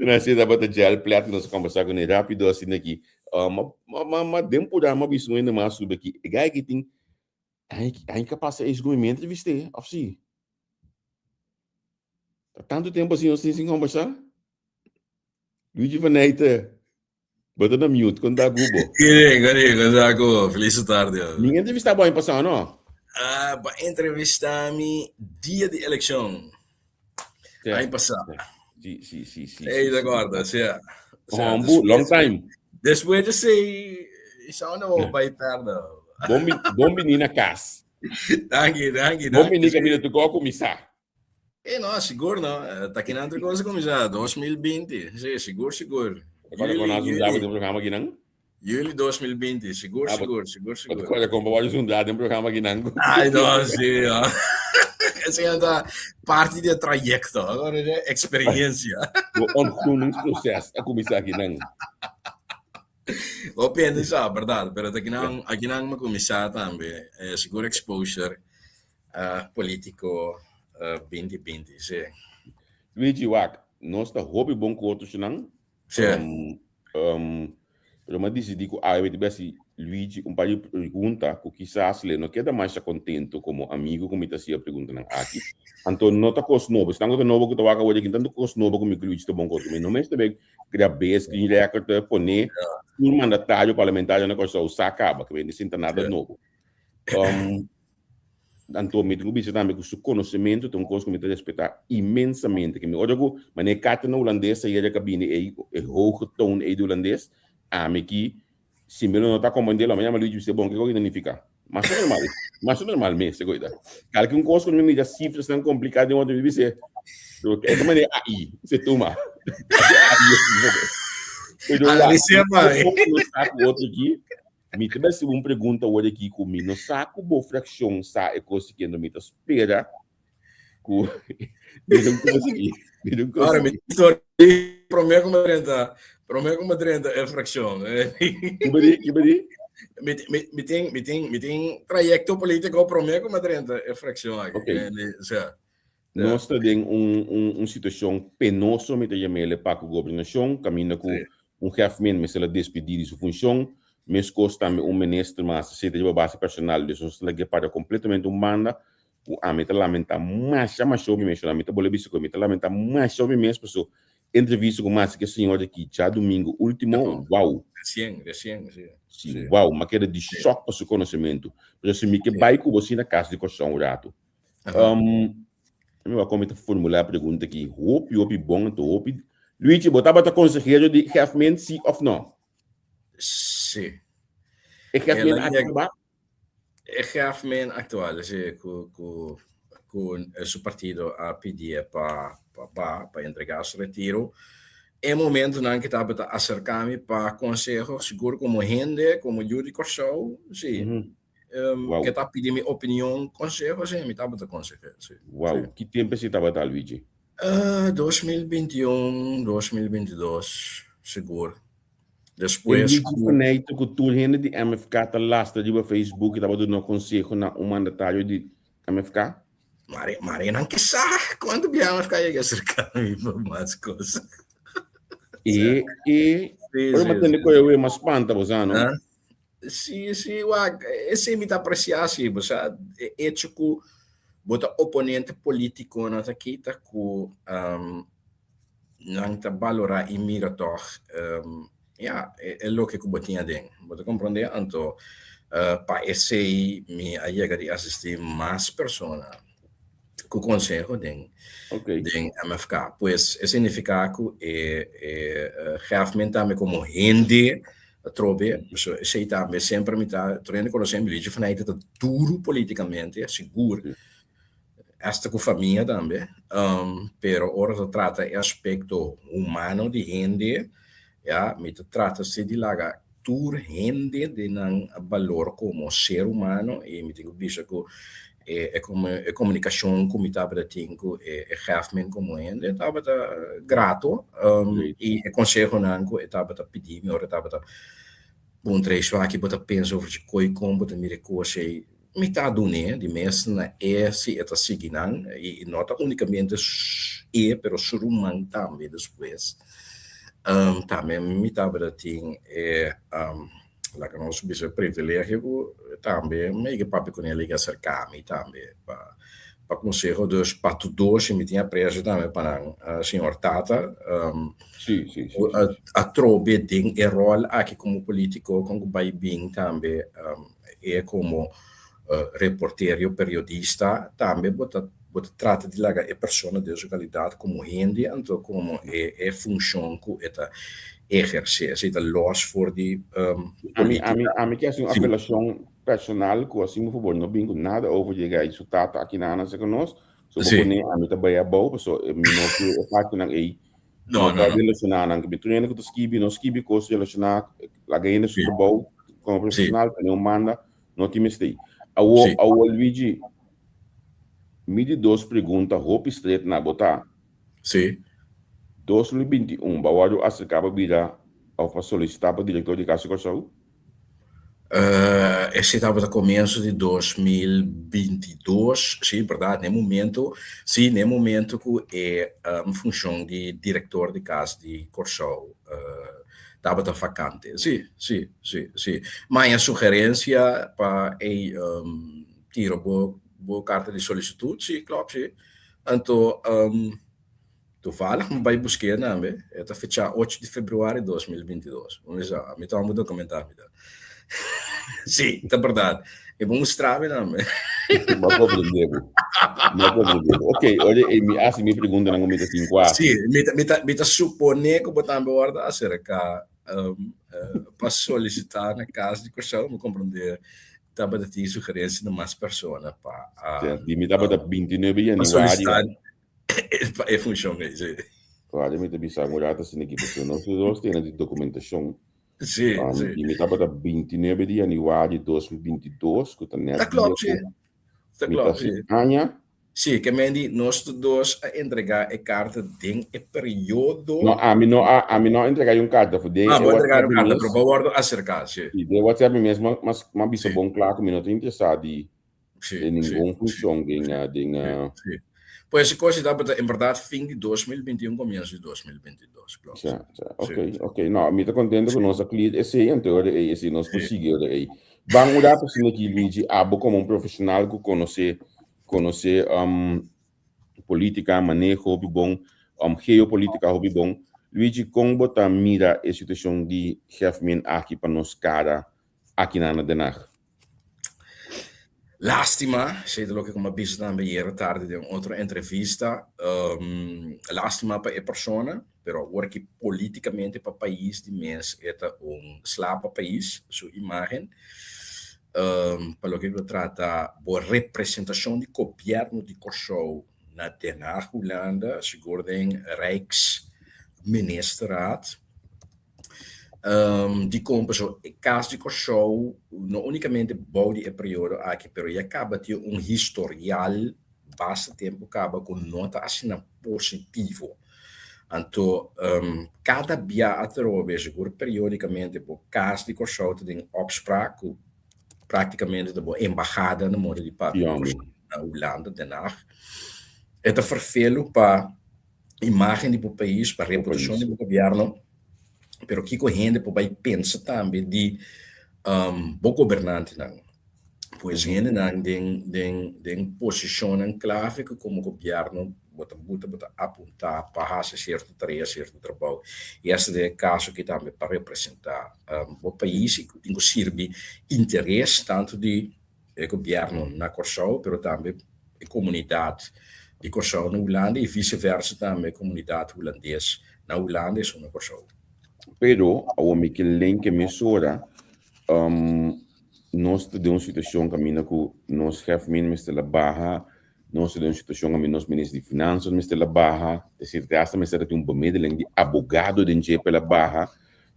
Asina tabata Jel Plet nos a kombersá kuné rápido asina aki. Ma ma ma den programa bisa un hende mas subi aki. E guy aki tin ai ka pasa eis ku mi entrevist'é òf si? Ta tantu tempu asin nos tin sin kombersá? Luigi van Nijte, bo ta na mute, kon ta ku bo? Kiri, kiri, kon ta ku bo? Feliz tarde. Mi entrevista bo aña pasá, no? Ah, bo entrevista mi dia di elekshon. Aña pasá. Si, si, si, si. Ey, ta korda, si. Hombu, long time. Despues di esei, sa unda bo bai pèrdè. Bon, bon bini na kas. Danki, danki, Bon bini kaminda tur kos a kuminsá. E no, sigur no. Ta kinan tur kos a kuminsá, 2020. Si, sigur, sigur. Juli, kon a zundra den programa kinan? Juli 2020, sigur, sigur, sigur, sigur. Kore kon pa zundra den programa kinan? Ai, no, si, no. Esei ta parti di e trayekto, eksperiencia. Bo ontgroeningsproces a kuminsá kinan. Hopi hende sa, berdad, pero ta kinan, akinan mi a kuminsá tambe, sigur exposure politico 2020, si. Luigi, wak, nos ta hopi bon ku otro shunan. Si. Pero mi a disidí ku awe mi ta hasi Luigi un par di pregunta ku kisas le no keda masha kontento komo amigu ku mi ta hasi e preguntanan aki. Anto no ta kos nobo, esnan ku ta nobo ku ta wak awor aki, no ta kos nobo ku mi ku Luigi ta bon ku otro. Mi no mester bai grab'é, screen record, pon'é tur mandatario parlamentario na Kòrsou sa kaba, ke mi sinta nada nobo. Anto mi tin ku bisa tambe ku su konosementu ta un kos ku mi ta respetá inmensamente. Ke mi ora ku manera e karta na hulandes a yega ka bini ei, e hoge toon ei di hulandes, ami ki si mi lo no ta komprendé lo mi yama Luigi bis'é bon kiko ki ta nifiká. Masha normal, masha normal mes e koita. Kalke un kos ku mi mira sifrasnan kompliká den otro mi bis'é, e ta manera AI, se tuma. Pero Analis'é pa mi. Sa ku otro aki. Mi ta bai hasi un pregunta awor aki ku mi no sa ku bo frakshon sa e kos aki, anto mi ta spera ku mira un kos aki, mira un kos Ora, mi aki. tori promé ku mi drenta, promé ku mi drenta e frakshon. Kiba di? Kiba di? Mi, mi, mi tin, mi tin, mi tin trayekto polítiko promé ku mi drenta e frakshon aki. Ok. Osea, Nos ta den un, un, un situashon penoso, mi ta yam'ele pa ku gobernashon, kaminda ku Sí. un gèfmen mester a despedí di su funshon. Meskos tambe un minister mas ta sita riba base personal, dus nos ta lag'é para kompletamente un banda ku ami ta lamentá masha masha hopi mes. Ami ta bolbe bisa ku mi ta lamentá masha hopi mes paso entrevista ku masi ku e señor aki djadumingu último, wow! Resien, resien, si. Si, wow! Mi a keda di shòk pa su konosementu. Pero si mi ke bai ku bo asina kas di Kòrsou un ratu. Mi wak kon mi ta formulá e pregunta aki. Hopi, hopi bon anto hopi. Luigi, bo tabata konsehero di Hefman, si òf nò? Si. E Hefman aktual? E Hefman aktual, si, ku ku ku su partido a pidié pa pa ba, pa entregá su retiro. E momentonan ku tabata aserká mi pa konseho, sigur komo hende, komo yu di Kòrsou, si. Wow. Ke ta pidi mi opinion, konseho, si, mi tabata konseh'é, si. Wow. Ki tempu esei tabata, Luigi? 2021, 2022, sigur. Despues Luigi ku. Faneyte ku tur hende di MFK ta lastra riba Facebook i tabata duna konseho na un mandatario di MFK? Mare, mare nan ke sa kuantu bia MFK yega aserka mi pa mas kos. E, e, Si, ora si, mi a tende si. ku e mas spanta bo sa, no? Ah? Si, si, wak, esei mi ta apresiá si, bo sa, e echo ku bo ta oponente polítiko nan ta kita ku nan ta balorá i mira tòg, ya, e loke ku bo tin aden, bo ta komprondé? Anto, pa esei mi a yega di asistí mas persona ku konseho den den MFK. Pues e signifiká ku e e Hefman tambe komo hende atrobe, so esei tambe semper mi ta tur hende konosé mi Luigi van Eijden ta duru politikamente, sigur, hasta ku famia tambe, pero ora ta trata e aspekto humano di hende, ya, mi ta trata si di laga tur hende den nan balor komo ser humano i mi tin ku bisa ku e e komunikashon ku mi tabata tin ku e Hefman komo hende tabata grato i e konsehonan ku e tabata pidi mi ora e tabata puntra e swaki bo ta pensa over dje koi kon bo ta mira e kos ei mi ta dun'é di mes na e si e ta sigui nan i no ta unikamente e pero su ruman tambe despues tambe mi tabata tin e laga nos bisa privilegio ku tambe mi ke papia kuné el a aserká mi tambe pa pa konseho dus pa tur dos i mi tin apresio tambe pa nan señor tata atrobe den e ròl aki komo polítiko kon ku bai bin tambe e komo reportero periodista tambe bo ta bo ta trata di laga e persona den su kalidat komo hende anto komo e e funshon ku e ta ehersé esei ta lòs for di Ami ami ami ke hasi un apelashon personal ku asina por fabor no bin ku nada over di e guy su tata aki nan a saka nos so bo pone ami ta bai abou paso mi no ke e partinan ei No, no ta relashoná nan. Mi tur hende ku ta skibi, no skibi kos relashoná, laga hende su trabou komo profesional, pone un banda, no tin mester. Awo, awo Luigi, mi di dos pregunta hopi stret na bo ta. Sí. 2021, bo a wòrdu aserká pa bira òf pa solisitá pa direktor di Kas di Kòrsou? Esei tabata komienso di 2022, sí, bèrdat, na e momento, sí, na e momento ku e funshon di direktor di Kas di Kòrsou tabata vakante. Sí, sí, sí, sí. Maña sugerensia pa e tira bo bo karta di solisitut, sí, klòp, sí. Anto. Toevallig mi bai busk'é tambe, e ta fechá ocho di februari 2022. Bo mester sa, mi ta homber dokumentá mi ta. Sí, ta bèrdat. E bo mustra mi tambe. Bo a komprendé bo. Mi a komprendé bo. Ok, ora e mi hasi mi preguntanan ku mi ta tin ku hasi. Sí, mi ta, mi ta, mi ta suponé ku bo tambe wòrdu aserká pa solisitá na kas di Kòrsou. Mi komprendé tabata tin sugerensia di mas persona pa Di mi tabata 29 pa yanüari. solisitá Pa e funshon ei, sí. Claro, mi ta bisa un rato asina aki, pasobra nos tur dos tene di dokumentashon. Sí, sí. I mi tabata 29 di yanüari 2022, ku ta nèt Ta dia klòp, sí. ku Ta mi ta klòp, sí. hasi aña. Sí, ke men di nos tur dos a entregá e karta den e periodo. No, ami no a, ami no a entregá un karta, for den Ah, e bo a entregá WhatsApp un karta, mes. pero bo a wòrdu aserká, sí. Sí, den WhatsApp mi mes m'a m'a bisa Sí. bon kla ku mi no ta interesá di Sí, den sí, ningun sí, funshon den sí, den sí, sí. Pues e kos ei tabata en bèrdat fin di 2021, komienso di 2022. dos, klopt. Ja, ja. Oké, oké. Nou, mi ta contento ku nos a clear esei, anto ora ei esei nos por sigui ora ei. Ban un rato asina aki, Luigi, abo komo un profesional ku konosé konosé um, polítika, maneho hopi bon, um, geopolítika hopi bon. Luigi, kon bo ta mira e situashon di Hefmin aki pa nos kara aki na Den Haag? Lástima, esei ta loke ku mi a bisa tambe ayera tardi den otro entrevista. Um, lástima pa e persona, pero awor ki polítikamente pa pais di mes e ta un sla pa pais, su imágen. Um, pa loke ku ta trata bo representashon di gobièrnu di Kòrsou na Den Haag, Hulanda, sigur den Rijksministerraad. Um, dikon? Pasobra e kas di Kòrsou no únikamente bou di e periodo aki, pero ya kaba tin un historial basta tempu kaba ku no ta asina positivo. Anto, um, kada bia atrobe, sigur periódikamente, bo kas di Kòrsou ta den opspraak ku práktikamente ta bo embahada na moda di papia di Kòrsou na Hulanda, Den Haag. E ta ferfelu pa imagen di bo pais, pa reputacion di bo gobierno, pero kiko hende por bai pensa tambe di um, bo gobernantenan. Pues hendenan den, den, den posicionnan clave ku como gobierno bo ta buta, bo ta apunta pa hasi cierto tarea, cierto trabou. Y esta den e caso aki tambe pa representa um, bo pais y ku tin ku sirbi interes tanto di e gobierno na Kòrsou, pero tambe e komunidat di Kòrsou na Hulanda i vise versa tambe e komunidat hulandes na Hulanda esun na Kòrsou. Pero awor mi ke lenke mesora, nos ta den un situashon kaminda ku nos hefmin mester la baha, nos ta den un situashon kaminda nos minister di finansas mester la baha, es decir, te hasta mester a tin un bemiddeling di abogado den dje pa el a baha.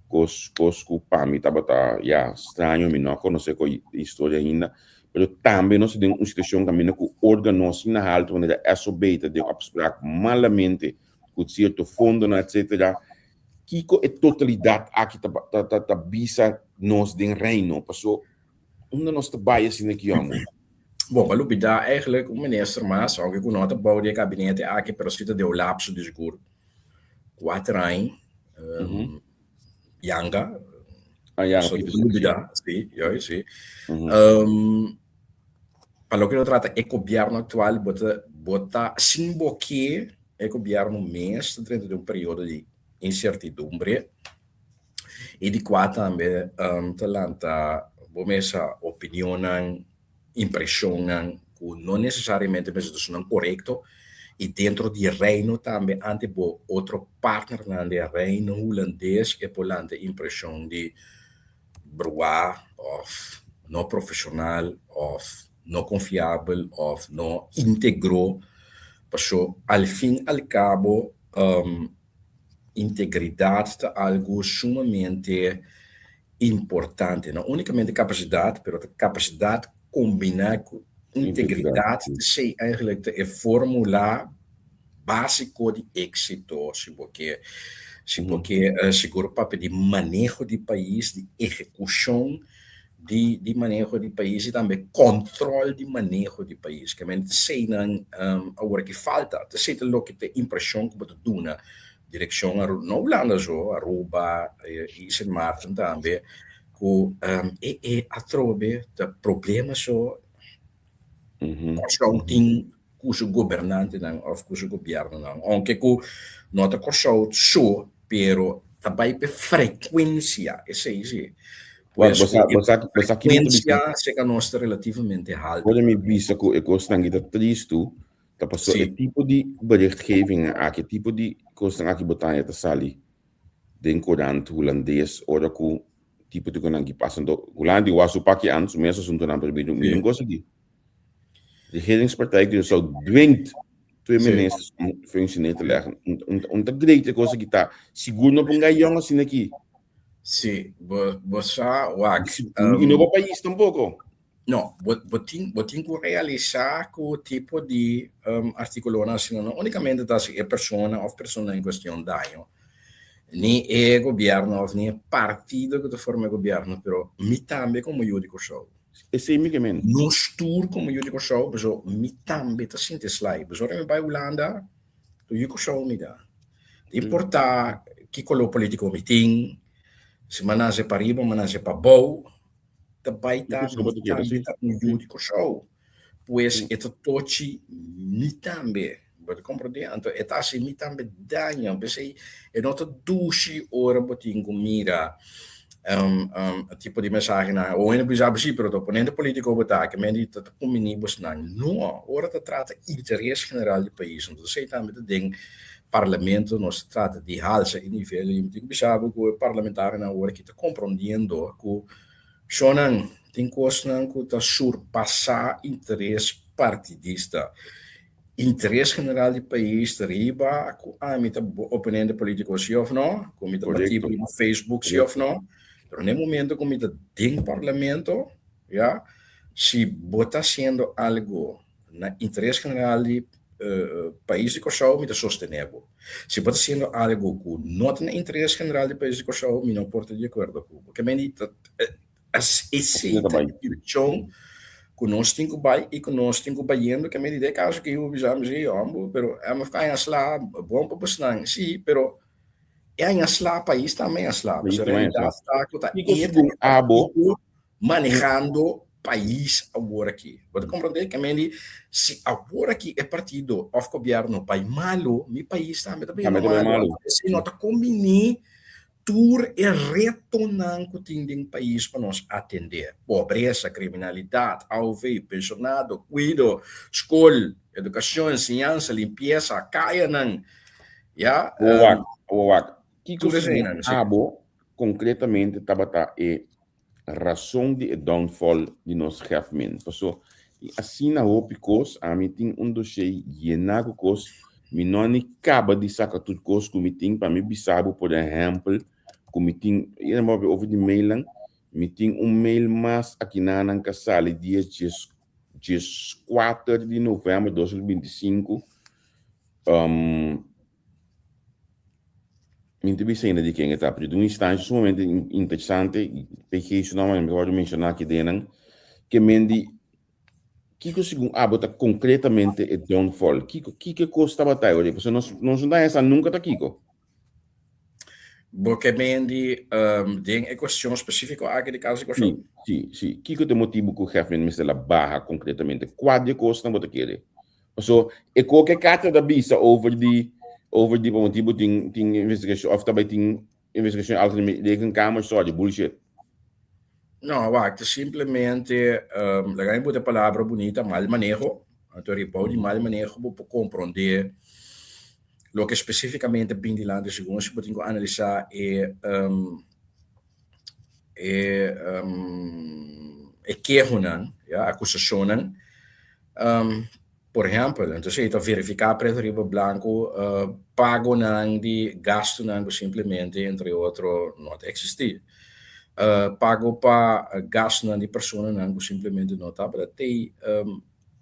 Kos kos ku pa mi tabata ya straño, mi no a konosé ku e historia ainda, pero tambe nos ta den un situashon kaminda ku órgano asina haltu manera SOB ta den opspraak malamente ku sierto fondonan etcetera. Kiko e totalidat aki ta ta ta bisa nos den Reino? Paso unda nos ta bai asina aki yòmber? Bon, bo lubidá eigenlijk un minister mas, aunke ku no ta bou di e kabinete aki, pero si ta den un lapso di sigur kuater aña. Um, Yanga. Ah, Yanga So, Peterson, lubidá, sí, juist, sí. Mm. Um, pa loke ta trata e gobierno actual, bo ta, bo ta sin bo ke e gobierno mes ta drenta den un periodo di incertidumbre i di kua tambe um, ta lanta bo mes a opinionnan impresionnan cu no necesariamente mester ta esunnan corecto y dentro di Reino tambe ante bo otro partnernan den Reino Hulandes e por lanta impresion di bruá of no profesional of no confiabel of no integro paso al fin al cabo integridad ta algo sumamente importante. No únicamente capacidad, pero ta capacidad combina cu integridad. Esey eigenlijk ta e formula básico di éxito, si bo ke, si bo ke sigur papia di maneho di pais, di ehecucion di di maneho di pais y tambe control di maneho di pais. Ke men eseynan awor aki falta. Esey ta loke ta e impresion cu bo ta duna Direccion Aru no Hulanda so, Aruba y Sint Maarten tambe, cu e e atrobe ta problema so Kòrsou tin cu su gobernantenan of cu su gobiernonan, aunke cu no ta Kòrsou so, pero ta bay p'e frecuencia, esey si. Pues Bo sa, cu bo sa, bo sa ki mi ta bisa? frecuencia cerca nos ta relativamente halto. Ora mi bisa cu e cosnan aki ta tristu, Ta paso e tipo di berichtgevingen aki, e tipo di kosnan aki bo ta haña ta sali den korant hulandes ora ku tipo di konan aki pasa. Anto Hulanda di wak su paki an, su mes asuntunan, pero mira un kos aki. Regeringspartij Curaçao dwingt twee ministers om functie neer te leggen. Un ta great e kos aki ta. Sigur no por un gai yong asina aki. Sí, bo bo sa wak. I no pa pais tampoko. No, bo bo tin bo tin ku realisá ku tipo di artíkulonan asina no únikamente ta hasi e persona òf personanan en kuestion daño, ni e gobièrnu òf ni e partido ku ta forma e gobièrnu, pero mi tambe komo yu di Kòrsou. Esei mi ke men. Nos tur komo yu di Kòrsou, pasobra mi tambe ta sinti eslai. Pasobra ora mi bai Hulanda, tur yu Kòrsou mi ta. Ta importá ki koló polítiko mi tin, si mi a nase pariba, mi a nase pabou, ta bai ta mi tambe ta un yu di Kòrsou. Pues e ta tochi mi tambe. Bo ta komprondé? Anto e ta hasi mi tambe daño. P'esei e no ta dushi ora bo tin ku mira tipo di mensahenan. O hende bisa bo si, pero ta oponente polítiko bo ta, ke men di ta kumbiní bosnan. No, ora ta trata interes general di pais. Anto esei tambe ta den parlamento nos ta trata di halsa e nivel. I mi tin ku bisa bo ku e parlamentarionan awor aki ta komprondiendo ku shonnan tin kosnan ku ta surpasá interes partidista. Interes general di pais ta riba ku ami ta bo oponente politico si of no, ku mi ta bati riba Facebook si of no, pero na e momento ku mi ta den parlamento, ya, si bo ta hasiendo algo na interes general di pais di Kòrsou mi ta sostené bo. Si bo ta hasiendo algo ku no ta na interes general di pais di Kòrsou mi no por ta di akuerdo ku bo. Ke men di ta Esei ta e direkshon ku nos tin ku bai i ku nos tin ku bayendo. Ke medida e kaso ke yu bisa mi si, hombo, pero MFK a sla bon pa bosnan. Si, pero e a sla pais tambe a sla. Pasobra realidat ta ku ta e partido manehando pais awor aki. Bo ta komprondé? Ke medi si awor aki e partido òf gobièrnu bai malu, mi pais tambe ta bai malu. Esei no ta kombiní Tur e retonan ku tin den pais pa nos atendé, pobresa, kriminalidat, AOV, penshonado, kuido, skol, edukashon, enseñansa, limpiesa, kayanan, ya. Awor wak, awor wak, kiko segun abo konkretamente tabata e rason di e downfall di nos Gèfmin. Paso tin asina hopi kos, ami tin un doshé yená ku kos, mi no a ni kaba di saka tur kos ku mi tin pa mi bisa bo por ehèmpel ku mi tin, i nan papia over di mailnan, mi tin un mail mas akinanan ka sali dia 14 di novèmber 2025, Mi no ta bisa ainda di ken e ta, pero di un instancia sumamente interesante, y PG su nomber mi ta wòrdu menshoná aki den nan, ke men di kiko segun abo ta konkretamente e downfall? Kiko kiko e kos tabata e ora ei? Pasobra nos nos no ta haña sa nunka ta kiko. Bo ke men di den e kuestion spesífiko aki di kaso di Kòrsou? Si, si, si. Kiko ta e motibu ku Hefman mester la baha konkretamente? Kua di e kosnan bo ta kere? Paso e koke Katia ta bisa over di over di pa motibu tin tin investigashon of ta bai tin investigashon algemeen rekenkamer sorry bullshit. No, wak, ta simplemente um, laga mi put e palabra bunita, mal maneho. Anto riba di mal maneho bo por komprondé loke spesífikamente bin dilanti segun si bo tin ku analisá e um, e um, e kehonan, ya, akusashonnan. Por ehèmpel, entonces ei ta verifiká pretu riba blanku pagonan di gastunan ku simplemente entre otro no ta eksistí. Pago pa gastunan di personanan ku simplemente no tabata tei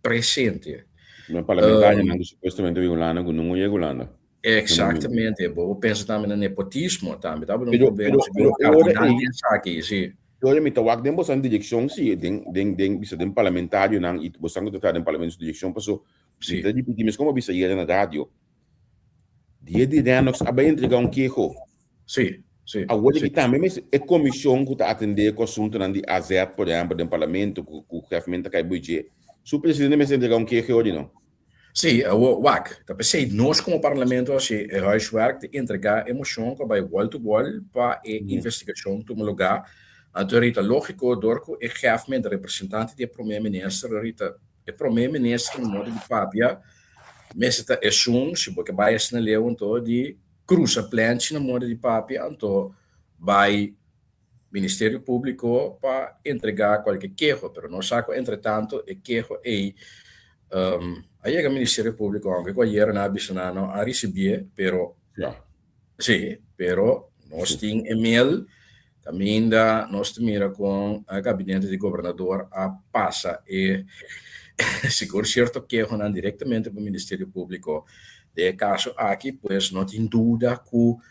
presente. No parlamentarionan ku supuestamente bin Hulanda ku nunca yega Hulanda. Exactamente, bo bo pensa tambe na nepotismo tambe, tabata un Pero, problema pero, segun pero e ora Cardinal ei, esaki, sí. e ora mi ta wak den bosan direccion, sí, den, den, den, bisa den parlamentarionan y bosan cu ta traha den parlamento su direccion, paso mi Sí. ta ripiti mes como a bisa ayera na radio, dia di Rennox a bay entrega un keho. Sí, sí, Awor sí. aki tambe mes e comision cu ta atende cu asuntonan di AZ, por ehempel, den parlamento, cu, cu hefment ta cay budget, su presidente mester entrega un keho e ora di no? Sí, awor wak, ta p'esei nos komo Parlamento hasi e huiswerk di entregá e moshon ku a bai wall to wall pa e investigashon tuma lugá. Anto rita lógiko dor ku e Hefmen ta representante di e Promé Minister, rita e Promé Minister na modo di papia mester ta esun, si bo ke bai asina leu anto di krusa plenchi na modo di papia anto bai Ministerio Públiko pa entregá kualke keho, pero nos sa ku entretanto e keho ei a yega Ministerio Públiko, aunke ku ayera nan a bisa nan no a risibié, pero sí, pero nos tin e mail kaminda nos ta mira kon e gabinete di gobernador a pasa e sigur sierto kehonan direktamente pa Ministerio Públiko. Den e kaso aki pues no tin duda ku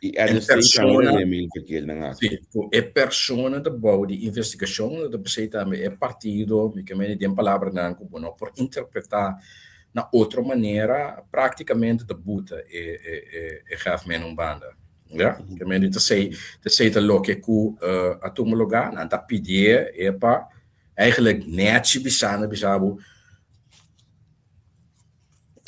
I E RSC tambe persona, ta remil verkeernan aki. sí, ku e persona ta bou di investigashon, ta p'esei tambe e partido, mi ke mende den palabranan ku bo no por interpretá. na otro manera práktikamente ta buta e e e e GFMN un banda. Ya, ke men di ta sei ta sei ta loke ku a tuma lugá, nan ta pidié e pa eigenlijk nèchi bisa nan bisa bo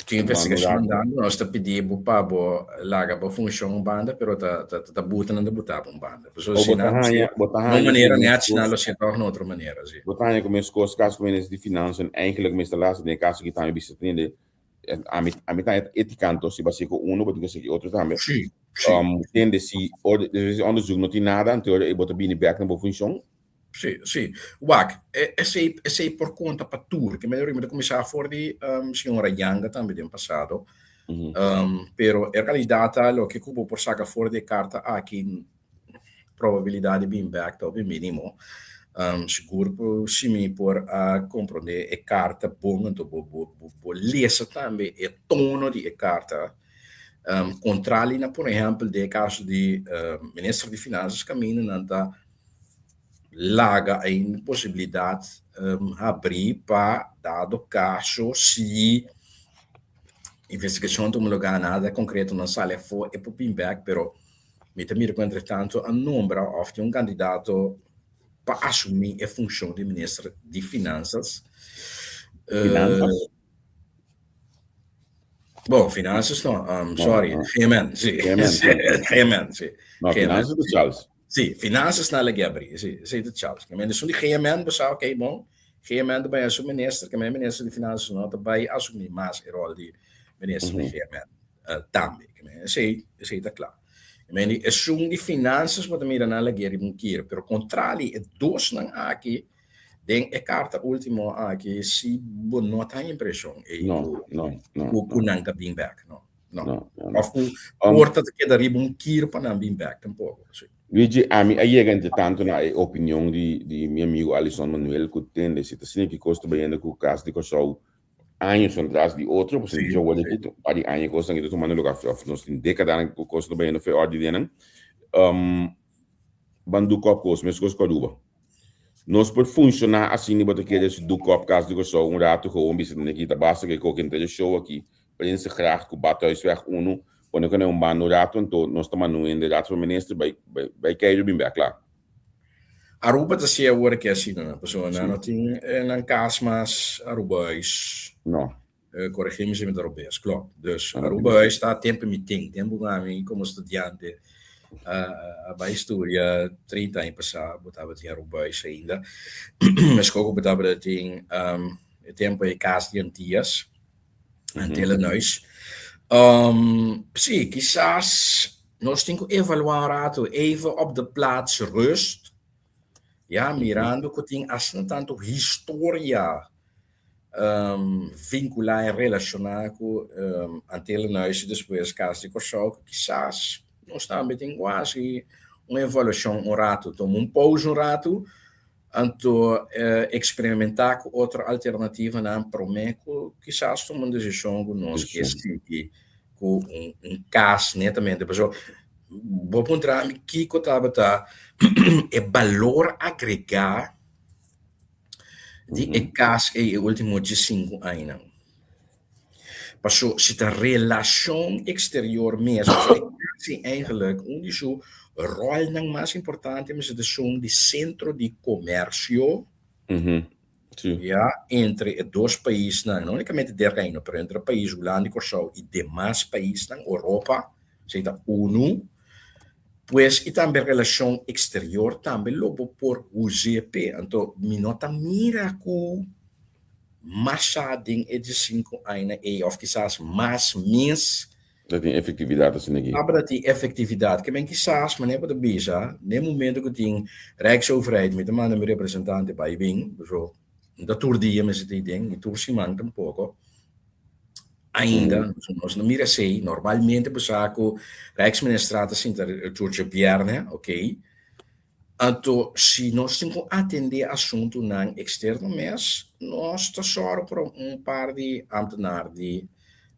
tin investigashon andando, nos ta pidi bo pa bo laga bo funshon un banda, pero ta ta ta buta nan ta buta bo un banda. Pasobra O si bo ta nan haña, bo ta na un haña manera ku nèchi nan meskos, lo hasié tòg na otro manera, si. bo ta haña ku meskos kaso ku minister di finansa eigenlijk mester laatste den e kaso aki tambe bisa tende Ami, ami ta eticanto, si basi ku uno, bo tin ku seki otro tambe. Sí, sí. Tende si ora despues di onderzoek no tin nada, anto ora bo ta bini bek na bo funshon. Sí, sí. Wak, esei, esei por konta pa tur. Ke mester mi ta kuminsá for di señora Janga tambe den pasado. Pero e realidat ta loke ku bo por saka for di e karta aki probabilidad di bin bek ta hopi minimo. Sigur ku si mi por a komprondé e karta bon anto bo bo bo lesa tambe e tono di e karta. Kontrali na por ehèmpel den e kaso di minister di Finansas kaminda nan ta laga ainda posibilidat habrí pa dado kaso si investigashon tuma lugá nada konkreto no sali afó e por bin bek pero Mi ta mira ku entretanto a nombra òf tin un kandidato pa asumí e funshon di minister di Finansas. Finansas? Bon, Finansas no, sorry, GMN, si. GMN, si. No, Finansas ta Charles. Si, Finansas na lag'é abrí, si, esei ta Charles. Ke men esun di GMN bo sa, ok, bon, GMN ta bai asumí minister, ke men minister di Finansas no ta bai asumí mas e ròl di minister di GMN. Tambe. Esei, esei ta kla. I men di esun di finansas bo ta mira nan lag'é riba un kir, pero kontrali e dosnan aki den e karta ultimo aki si bo no ta haña impreshon ei No, no, no, ku ku no. nan ta bin bèk, no, no. No, no, no. Òf ku porta ta keda riba un kir pa nan bin bèk tampoko, si. Luigi, ami a yega entretanto na e opinion di di mi amigo Alison Manuel ku tende si ta asina ki kos ta bayendo ku Kas di Kòrsou años un tras di otro, pasobra Sí, yo word sí. aki un par di aña kosnan ki ta tumando lugar, of nos tin décadanan ku kos ta bayendo fe ordi den nan. Ban do kòp kos, meskos ku Aruba. Nos por funshoná asina bo ta kere si do kòp kas di Kòrsou un ratu gewoon bisa tene kita basta ku e koki henter e show aki, Prinsengracht ku Badhuisweg unu, pone ku nan un banda un ratu anto nos ta manda un hende Raad van Minister bai bai keiru bin bèk kla. Aruba ta siña awor ke asina nan, pasobra nan no tin nan kas mas Arubahuis. No. Corregí mi si mi ta robes, klop. Dus Arubahuis ta tempu mi tin, tempu ku ami komo studiante a bai studia 30 aña pasá, bo tabatin Arubahuis ainda. Meskos ku bo tabata tin e tempu ei kas di Antias. Antillenhuis. Sí, kisas nos tin ku evaluá un rato, even op de plaats rust, ya, mirando ku tin asina tantu historia vinkulá i relashoná ku Antillenhuis i despues Kas di Kòrsou, ku kisas nos tambe tin ku hasi un evaluashon un rato, tuma un pousa un rato Anto eksperimentá ku otro alternativanan promé ku kisas tuma un desishon ku nos ke sigui ku un kas netamente. Pasobra bo puntra mi kiko tabata e balor agregá di e kas ei e último diesinku añanan. Paso si ta relashon eksterior mes, paso e kasi eigenlijk un di su ròlnan mas importante mester ta esun di sentro di komersio, ya, entre e dos paisnan, no únikamente den Reino, pero entre pais Hulanda i Kòrsou i demas paisnan, Oropa, esei ta unu. Pues i tambe relashon eksterior tambe lo bo por us'é p'e. Anto mi no ta mira ku Masha den e diesinku aña ei òf kisas mas mes. Ta tin efektividat asina aki. Tabata tin efektividat. Ke men kisas, manera bo ta bisa, den momento ku tin Rijksoverheid, mi ta manda mi representante bai bin, pasobra no ta tur dia mester ta ei den, ni tur siman tampoko. Ainda nos no mira esei. Normalmente bo sa ku Rijksministraat ta sinta tur djabièrnè, oké. Anto si nos tin ku atendé asuntunan eksterno mes, nos ta sòru pa un par di ámtenar di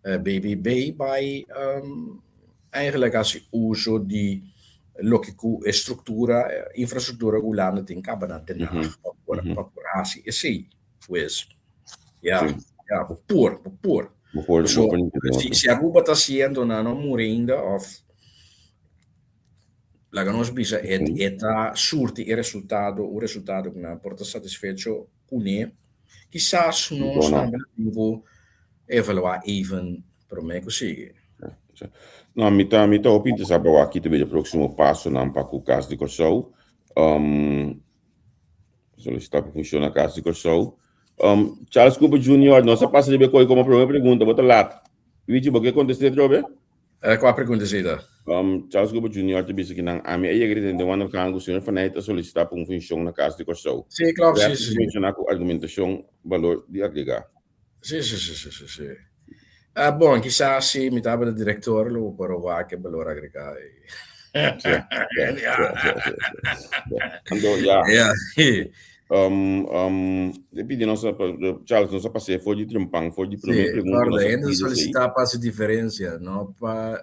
BBB bai eigenlik hasi uso di loke ku e struktura, infrastruktura ku Hulanda tin kaba na Den Haag pa por pa por hasi esei. Pues, ya, ya, bo por, bo por. Bo por, bo So, por entende si, otro. si Aruba ta haciendo nan no muri ainda of laga nos bisa e, Mhm. e ta surti e resultado, un resultado ku nan por ta satisfecho kuné, kisas nos Anto no. tambe tin ku evaluá even promé ku sigui. No, mi ta, mi ta hopi interesá pa wak ki ta bira e próksimo pasonan pa ku Kas di Kòrsou. Um, solisitá pa funciona Kas di Kòrsou. Um, Charles Cooper Jr., nos a pasa riba e koi komo promé pregunta, bo ta lat. Luigi, bo ke kontest'é atrobe? Eh, kua pregunta esei ta? Um, Charles Cooper Jr. ta bisa ki nan ami a yega di tende un organ ku señor Faneyt a solisitá pa un funshon na Kas di Kòrsou. Sí, klopt, sí, Rèp sí. menshoná ku argumentashon balor di agregá. Sí, sí, sí, sí, sí, sí. Ah, bon, kisas si mi tabata director lo bo por a wak e balor agregá ei. Sí, sí, sí, sí, sí, sí. Anto, ya. Ja, sí. Um, um, e pidi nos, Charles, nos a pas'é for di trempan, for di promé Sí, pregunta corda, nos a hende pidi esei. solicitá pa haci diferencia, no pa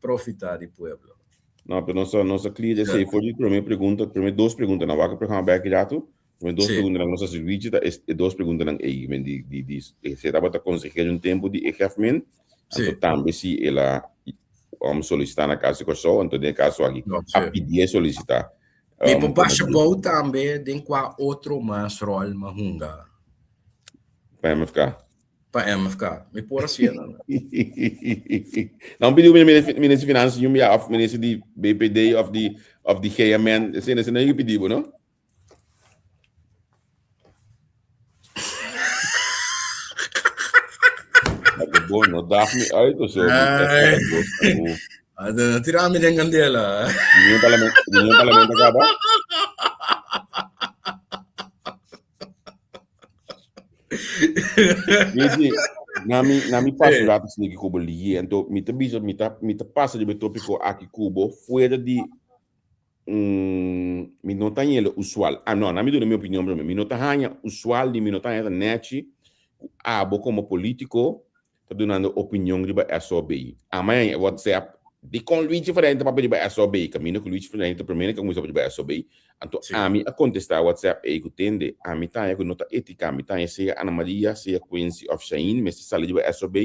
profitá di pueblo. No, pero nos a, nos a clear esei Ja. for di promé pregunta, promé dos preguntanan. Wak e programa bek rato. Mi dos Sí. preguntanan nos hasi Luigi ta es e dos preguntanan ei men di di di se tabata konsehero un tempu di e Hefmin Sí. anto tambe si el a um, solisitá na Kas di Kòrsou anto den e kaso aki No, a sí. pidié solisitá Mi um, por komo basha di bou tambe den kua otro mas ròl m'a hunga pa MFK. pa MFK. Mi por hasié nan. Nan pidi minister minister di Finansiën un bia òf minister di BPD òf di òf di GMN esei esei nan pidi bo no? Bo no dag mi uit of zo. Ay. Tira mi den candela. Reunión parlamento, reunión parlamento acaba. Luigi, na mi, na mi paso rato sneaky kubo liye, anto mi ta bisa, mi ta, mi ta pasa riba e tópiko aki kubo fuera di Mi no ta haña usual. Ah, no, na mi duna mi opinion promé. Mi no ta haña usual ni mi no ta haña ta nèchi ku abo komo polítiko ta dunando opinion riba SOB. Ama haña WhatsApp, dikon Luigi Ferreira ta papia riba SOB? Kaminda ku Luigi Ferreira ta promé ku a kuminsá papia riba SOB. Anto ami a kontestá WhatsApp ei ku tende, ami ta haña ku no ta étika, mi ta haña sea Ana Maria, sea Quincy òf Shain mester sali riba SOB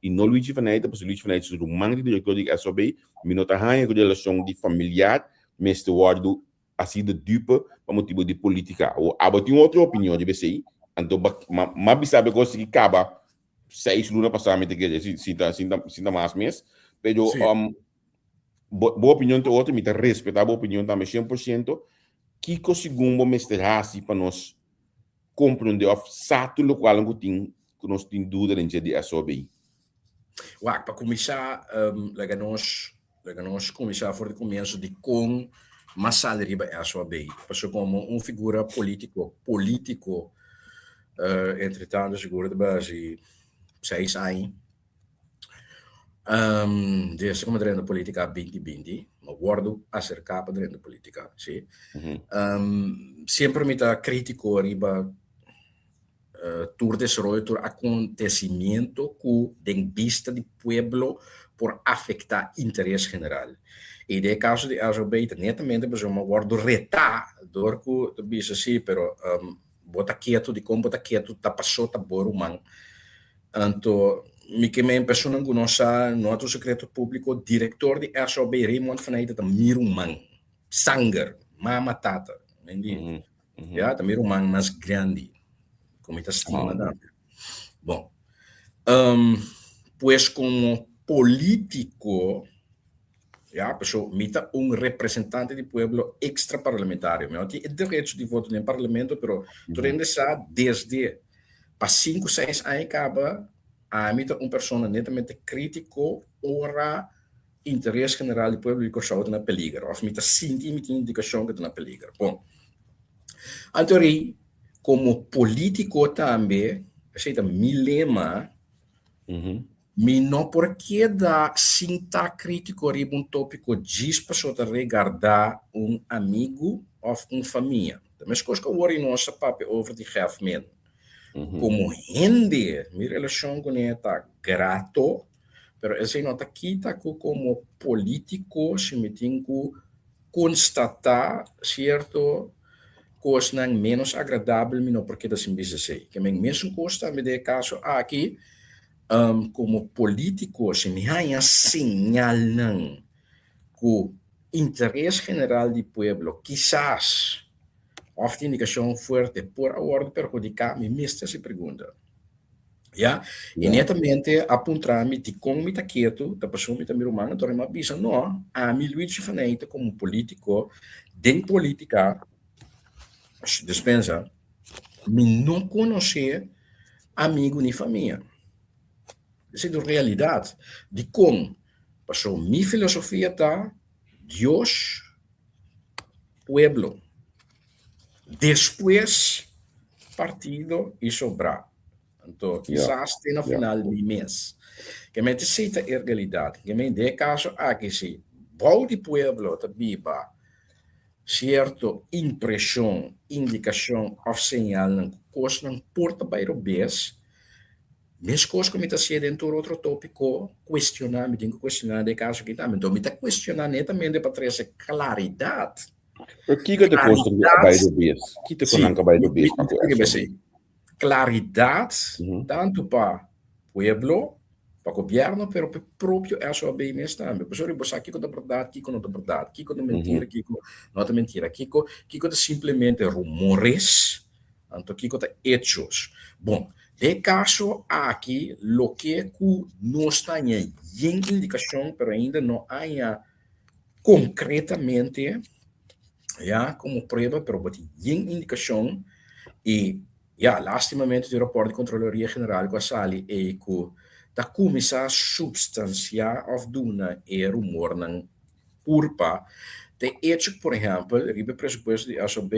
i no Luigi Ferreira, pasobra Luigi Ferreira su ruman di direktor di SOB Mi no ta haña ku relashon di familiar mester wòrdu hasi de dupe pa motibu di politika. Awor, abo tin otro opinion riba esei, anto ba m'a bisa bo e kos ki kaba seis luna pasá mi ta kere si si ta si ta si ta mas mes, pero Sí. bo bo opinion ta otro, mi ta respetá bo opinion tambe shen por shento. Kiko segun bo mester hasi pa nos komprondé òf sa tur lokual ku tin ku nos tin duda den dje di SOB? Wak, pa kuminsá, laga nos, laga nos kuminsá for di komienso di kon mas sali riba SOB. Pasobra komo un figura polítiko, polítiko, entretanto sigur ta basi seis aña, desde ku mi a drenta polítika binti binti, mi a wòrdu aserká pa drenta polítika, si. Semper mi ta krítiko riba Tur desaroyo, tur acontecimiento cu den bista di pueblo por afecta interes general. Y den e caso di SOB ta netamente pasobra mi a wordo reta door cu ta bisa si, pero bo ta keto, dicon bo ta keto, ta paso ta bo ruman. Anto mi ke men personan cu no sa, no ta un secreto publico, director di SOB Raymond van Heijden ta mi ruman, sanger, mama, tata, mendi. Ya, ta mi ruman mas grandi, ku mi ta stima tambe. Bon, pues komo polítiko, ya, pasobra mi ta un representante di pueblo ekstraparlamentario. Mi no tin e derecho di voto den parlamento, pero tur hende sa desde pa sinku, seis aña kaba, ami ta un persona netamente krítiko ora interes general di pueblo di Kòrsou ta na peliger òf mi ta sinti mi tin indikashon ku ta na peliger. Bon, anto rei komo polítiko tambe, esei ta mi lema, mi no por keda sin ta krítiko riba un tópiko djis pasobra ta regardá un amigu òf un famia. Ta meskos ku awor i nos a papia over di Hefmen. Komo hende mi relashon kuné ta grato. Pero esei no ta kita ku komo polítiko si mi tin ku konstatá sierto kosnan ménos agradabel mi no por keda sin bisa esei. Ke men mesun kos tambe den e kaso aki. Komo polítiko si mi haña señalnan ku interes general di pueblo kisas òf tin indikashon fuerte por a wòrdu perhudiká, mi mester hasi pregunta. Ya, i netamente a puntra mi dikon mi ta ketu, ta pasobra mi ta mi ruman, anto mi a bisa no, ami Luigi Faneyte komo polítiko den polítika, dispensa, mi no konosé amigu ni famia. Esei ta un realidat. Dikon? Pasobra mi filosofia ta Dios, pueblo. Despues partido i sobrá. Anto kisas te na final mi mes. Ke men esei ta e realidat. Ke men den e kaso aki si bou di pueblo ta biba sierto impreshon, indikashon òf señalnan ku kosnan por ta bai robes, Meskos ku mi ta hasié den tur otro tópiko, kuestioná, mi tin ku kuestioná den e kaso aki tambe. Enton mi ta kuestioná netamente pa trese klaridat. Pero kiko ta kos ku a bai robes? Kiko ku nan ka bai robes pa ku esei? Klaridat tantu pa pueblo, pa gobièrnu, pero pa e propio SOAB mes tambe. Pasobra bo sa kiko ta bèrdat, kiko no ta bèrdat, kiko ta mentira, kiko no ta mentira, kiko kiko ta simplemente rumores. Anto kiko ta hechos? Bon, den e kaso aki loke ku nos ta haña yen indikashon pero ainda no haña konkretamente ya komo prueba pero bo tin yen indikashon i ya lastimamente tin rapòrt di Kontroloria General ku a sali ei ku ta kuminsá supstansiá òf duna e rumornan Purpa ta e echo ku por ehèmpel riba e presupuesto di SOB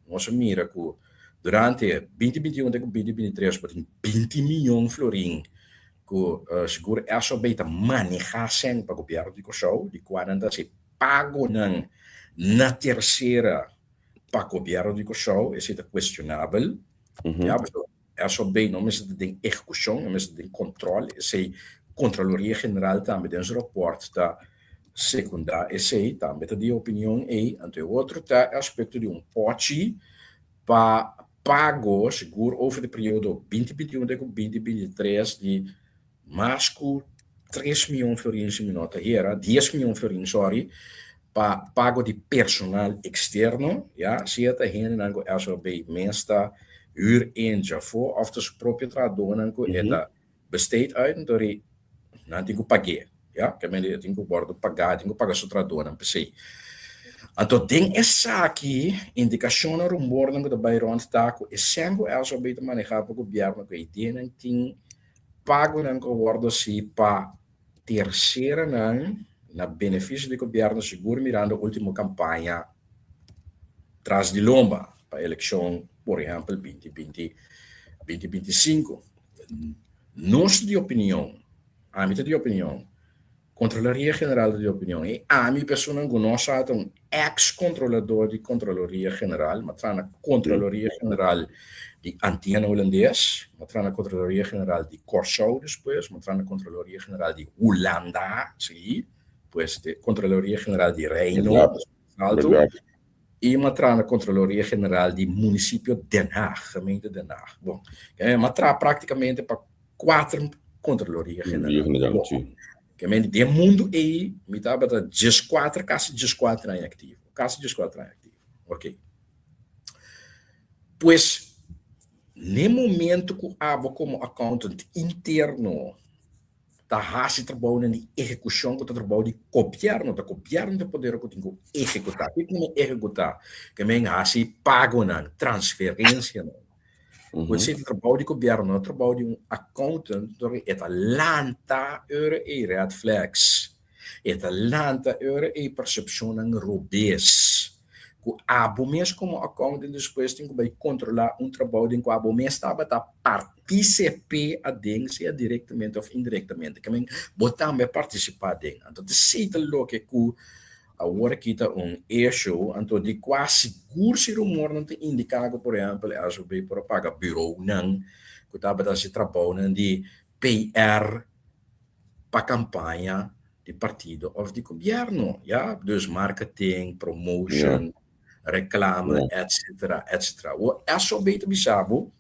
nos a mira ku durante binti binti un te ku binti binti tres bo tin binti miyon florin ku sigur SOB ta manehá sèn pa gobièrnu di Kòrsou di kua nan ta hasi pagonan na tersera pa gobièrnu di Kòrsou esei ta kuestionabel ya pasobra SOB no mester ta den ehekushon, e mester ta den kòntròl. Esei Kontraloria General tambe den su rapòrt ta sekundá esei, tambe ta di e opinion ei. Anto e otro ta e aspekto di un pòchi pa pago, sigur over di periodo binti binti un te ku binti binti tres di Mas ku tres mion florin si mi no ta hera, dies mion florin sorry, pa pago di personal eksterno, ya, sea ta hendenan ku SOB mes ta huur in djafó òf ta su propio trahadónan ku e ta besteed uit, anto ri nan tin ku pag'é, ya, ke men e tin ku wòrdu pagá, e tin ku paga su trahadónan p'esei. Anto den esaki indikashonnan, rumornan ku ta bai rònt ta ku e sèn ku SOB ta manehá pa gobièrnu ku e ideanan tin Pagonan ku a wòrdu hasi pa terseranan na benefisio di gobièrnu sigur mirando último kampaña tras di lomba pa elekshon por ehèmpel binti binti binti binti sinku. Nos ta di opinion, ami ta di opinion, Kontrolaria General ta di opinion i ami personan ku no sa ta un eks kontrolador di Kontroloria General, m'a traha na Kontroloria General di Antiana Hulandes, m'a traha na Kontroloria General di Kòrsou despues, m'a traha na Kontroloria General di Hulanda, si, pues di Kontroloria General di Reino alto, i m'a traha na Kontroloria General di Munisipio Den Haag, gemeente Den Haag. Bon, m'a traha praktikamente pa Kuater Kontraloria General. Bo, ke men den mundu ei mi tabata dieskuater, kasi dieskuater aña aktivo. Kasi dieskuater aña aktivo. Ok. Pues, n'e momento ku abo komo accountant interno ta hasi trabounan di ehekushon ku ta trabou di gobièrnu, ta gobièrnu ta poder ku tin ku ehekutá. Kiko men ehekutá? Ke men hasi pagonan, transferensianan. Ku esei ta trabou di gobièrnu, no trabou di un accountant, dor e ta lanta ora ei red flags, e ta lanta ora ei persepshonnan robes, ku abo mes komo accountant despues tin ku bai kontrolá un trabou den ku abo mes tabata partisip'é aden, sea direktamente òf indirektamente, ke men bo tambe a partisipá aden. Anto esei ta loke ku Awor aki ta un issue, anto di kua sigur si rumornan ta indiká ku por ehèmpel SOB por a paga bureaunan ku tabata hasi trabounan di PR pa kampaña di partido òf di gobièrnu, ya, dus marketing, promotion, reklame, etcetera, etcetera. Awor SOB ta bisa bo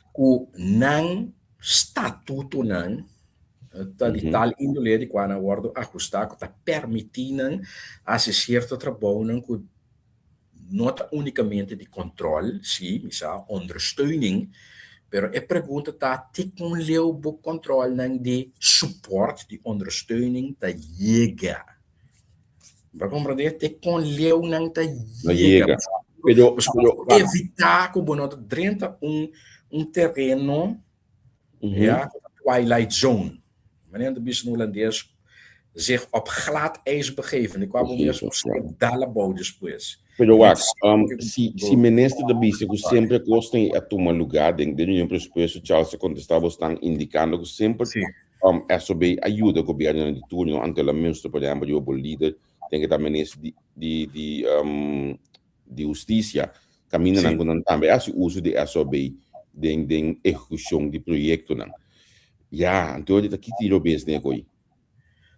ku nan. statutonan ta di tal índole di kua nan wòrdu ahustá ku ta permití nan hasi sierto trabounan ku no ta únikamente di kòntròl, sí, mi sa, ondersteuning, pero e pregunta ta te kon leu bo kòntròlnan di supòrt, di ondersteuning ta yega? Bo a komprendé? Te kon leu nan ta yega. Pero, pero, evitá ku bo no ta drenta un, un tereno, ja, twilight zone. Manera ta bisa in holandes, zich op glad ijs begeven. Di kua bo mes por dal abou despues. Pero wak, um, si, si minister ta bisa ku semper kos tin a tuma lugá den den union presupuesto, Charles a kontestá bo stan indikando ku semper Sí. Um, SOB a yuda gobiernonan di turno, anto el a mustra, por ehempel, riba bo lider ten ke ta minister di, di, di, um, di husticia, kamindanan Sí. ku nan tambe a hasi uso di SOB den, den ehekushon di proyektonan. Ya, anto ta ki tiro bes den e koi?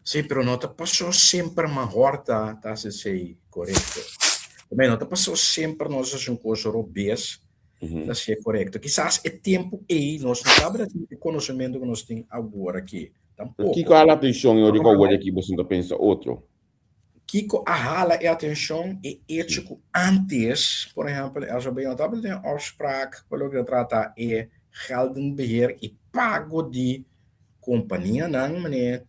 Sí, pero no ta pasó semper mahor ta, ta hasi esei korekto. Tambe no ta pasó semper nos hasi un kos robes ta hasié korekto. Kisas e tempu ei nos no tabata tin e konosementu ku nos tin awor aki, Pero kiko tampoko. a hala atenshon e ora ku awor aki boso no ta pensa otro? Kiko a hala e atenshon? E echo ku ántes, por ehèmpel, SOB no tabata tin afspraak pa loke ta trata e geldenbeheer i pago di kompanianan, manera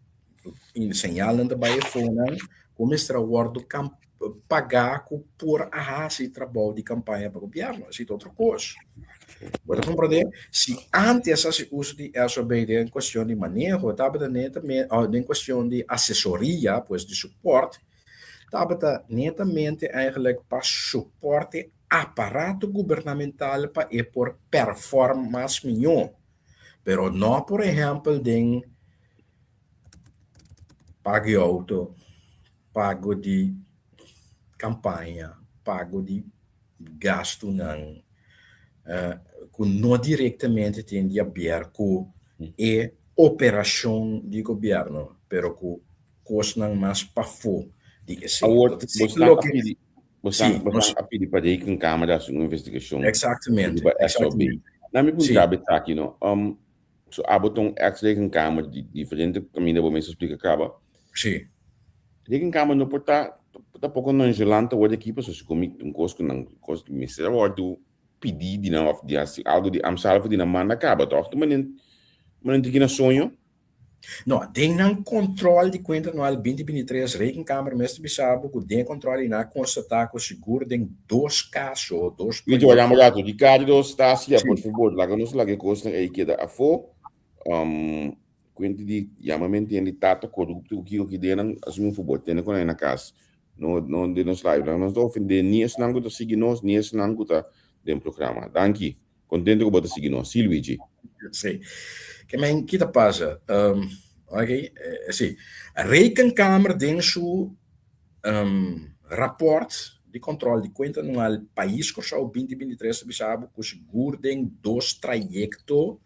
señalnan ta bai afonan ku mester a wòrdu pagá ku por a hasi trabou di kampaña pa gobièrnu. Esei ta otro kos. Bo ta komprendé? Si ántes a hasi uso di SOB den kuestion di maneho, tabata netamente, òf den kuestion di asesoria, pues di supòrt, tabata netamente eigenlijk pa supòrt e aparato gubernamental pa e por pèrfòrm mas mihó. Pero no por ehèmpel den pago di outo, pago di kampaña, pago di gastunan ku no direktamente tin di haber ku e operashon di gobièrnu, pero ku kosnan mas pafó di esei. Awor, Entonces, bo stan a loke pidi, bo sí, stan, bo nos stan a pidi pa Rekenkamer hasi un investigashon Exactamente, riba SOB. exactamente. Na mi Sí. puntra bo esaki, no? Um, so abo ta un ex Rekenkamer di diferente kaminda bo mes a splika kaba. Sí. Rekenkamer no por ta tampoco nonchalant awor di aki pasobra si komi un kos ku nan kos mester a wòrdu pidi di nan òf di hasi algu di ambtshalve di nan manda kaba tòg? Ta manera manera tin ki na soño. No, den nan control di cuenta anual binti binti tres Rekenkamer mester bisa bo cu den e control ei nan a constata cu sigur den dos caso, dos Miti wak proyecto. llama rato. Ricardo Stasia, Sí. por favor, laga nos laga e kosnan ei keda afó. Um, kuenta di yama mi entiende tata korupto ku kiko ki denan, hasi un fabor, tene kon ei na kas. No, no den nos live. Laga nos ta ofendé ni esnan ku ta sigui nos, ni esnan ku ta den programa. Danki. Contento cu bo ta sigui nos. Si, Luigi. Sí. Ke men, ki ta pasa? Um, ok, eh, sí. Rekenkamer den su um, rapport di control di cuenta anual Pais Kòrsou 2023 ta bisa bo ku sigur den dos trayekto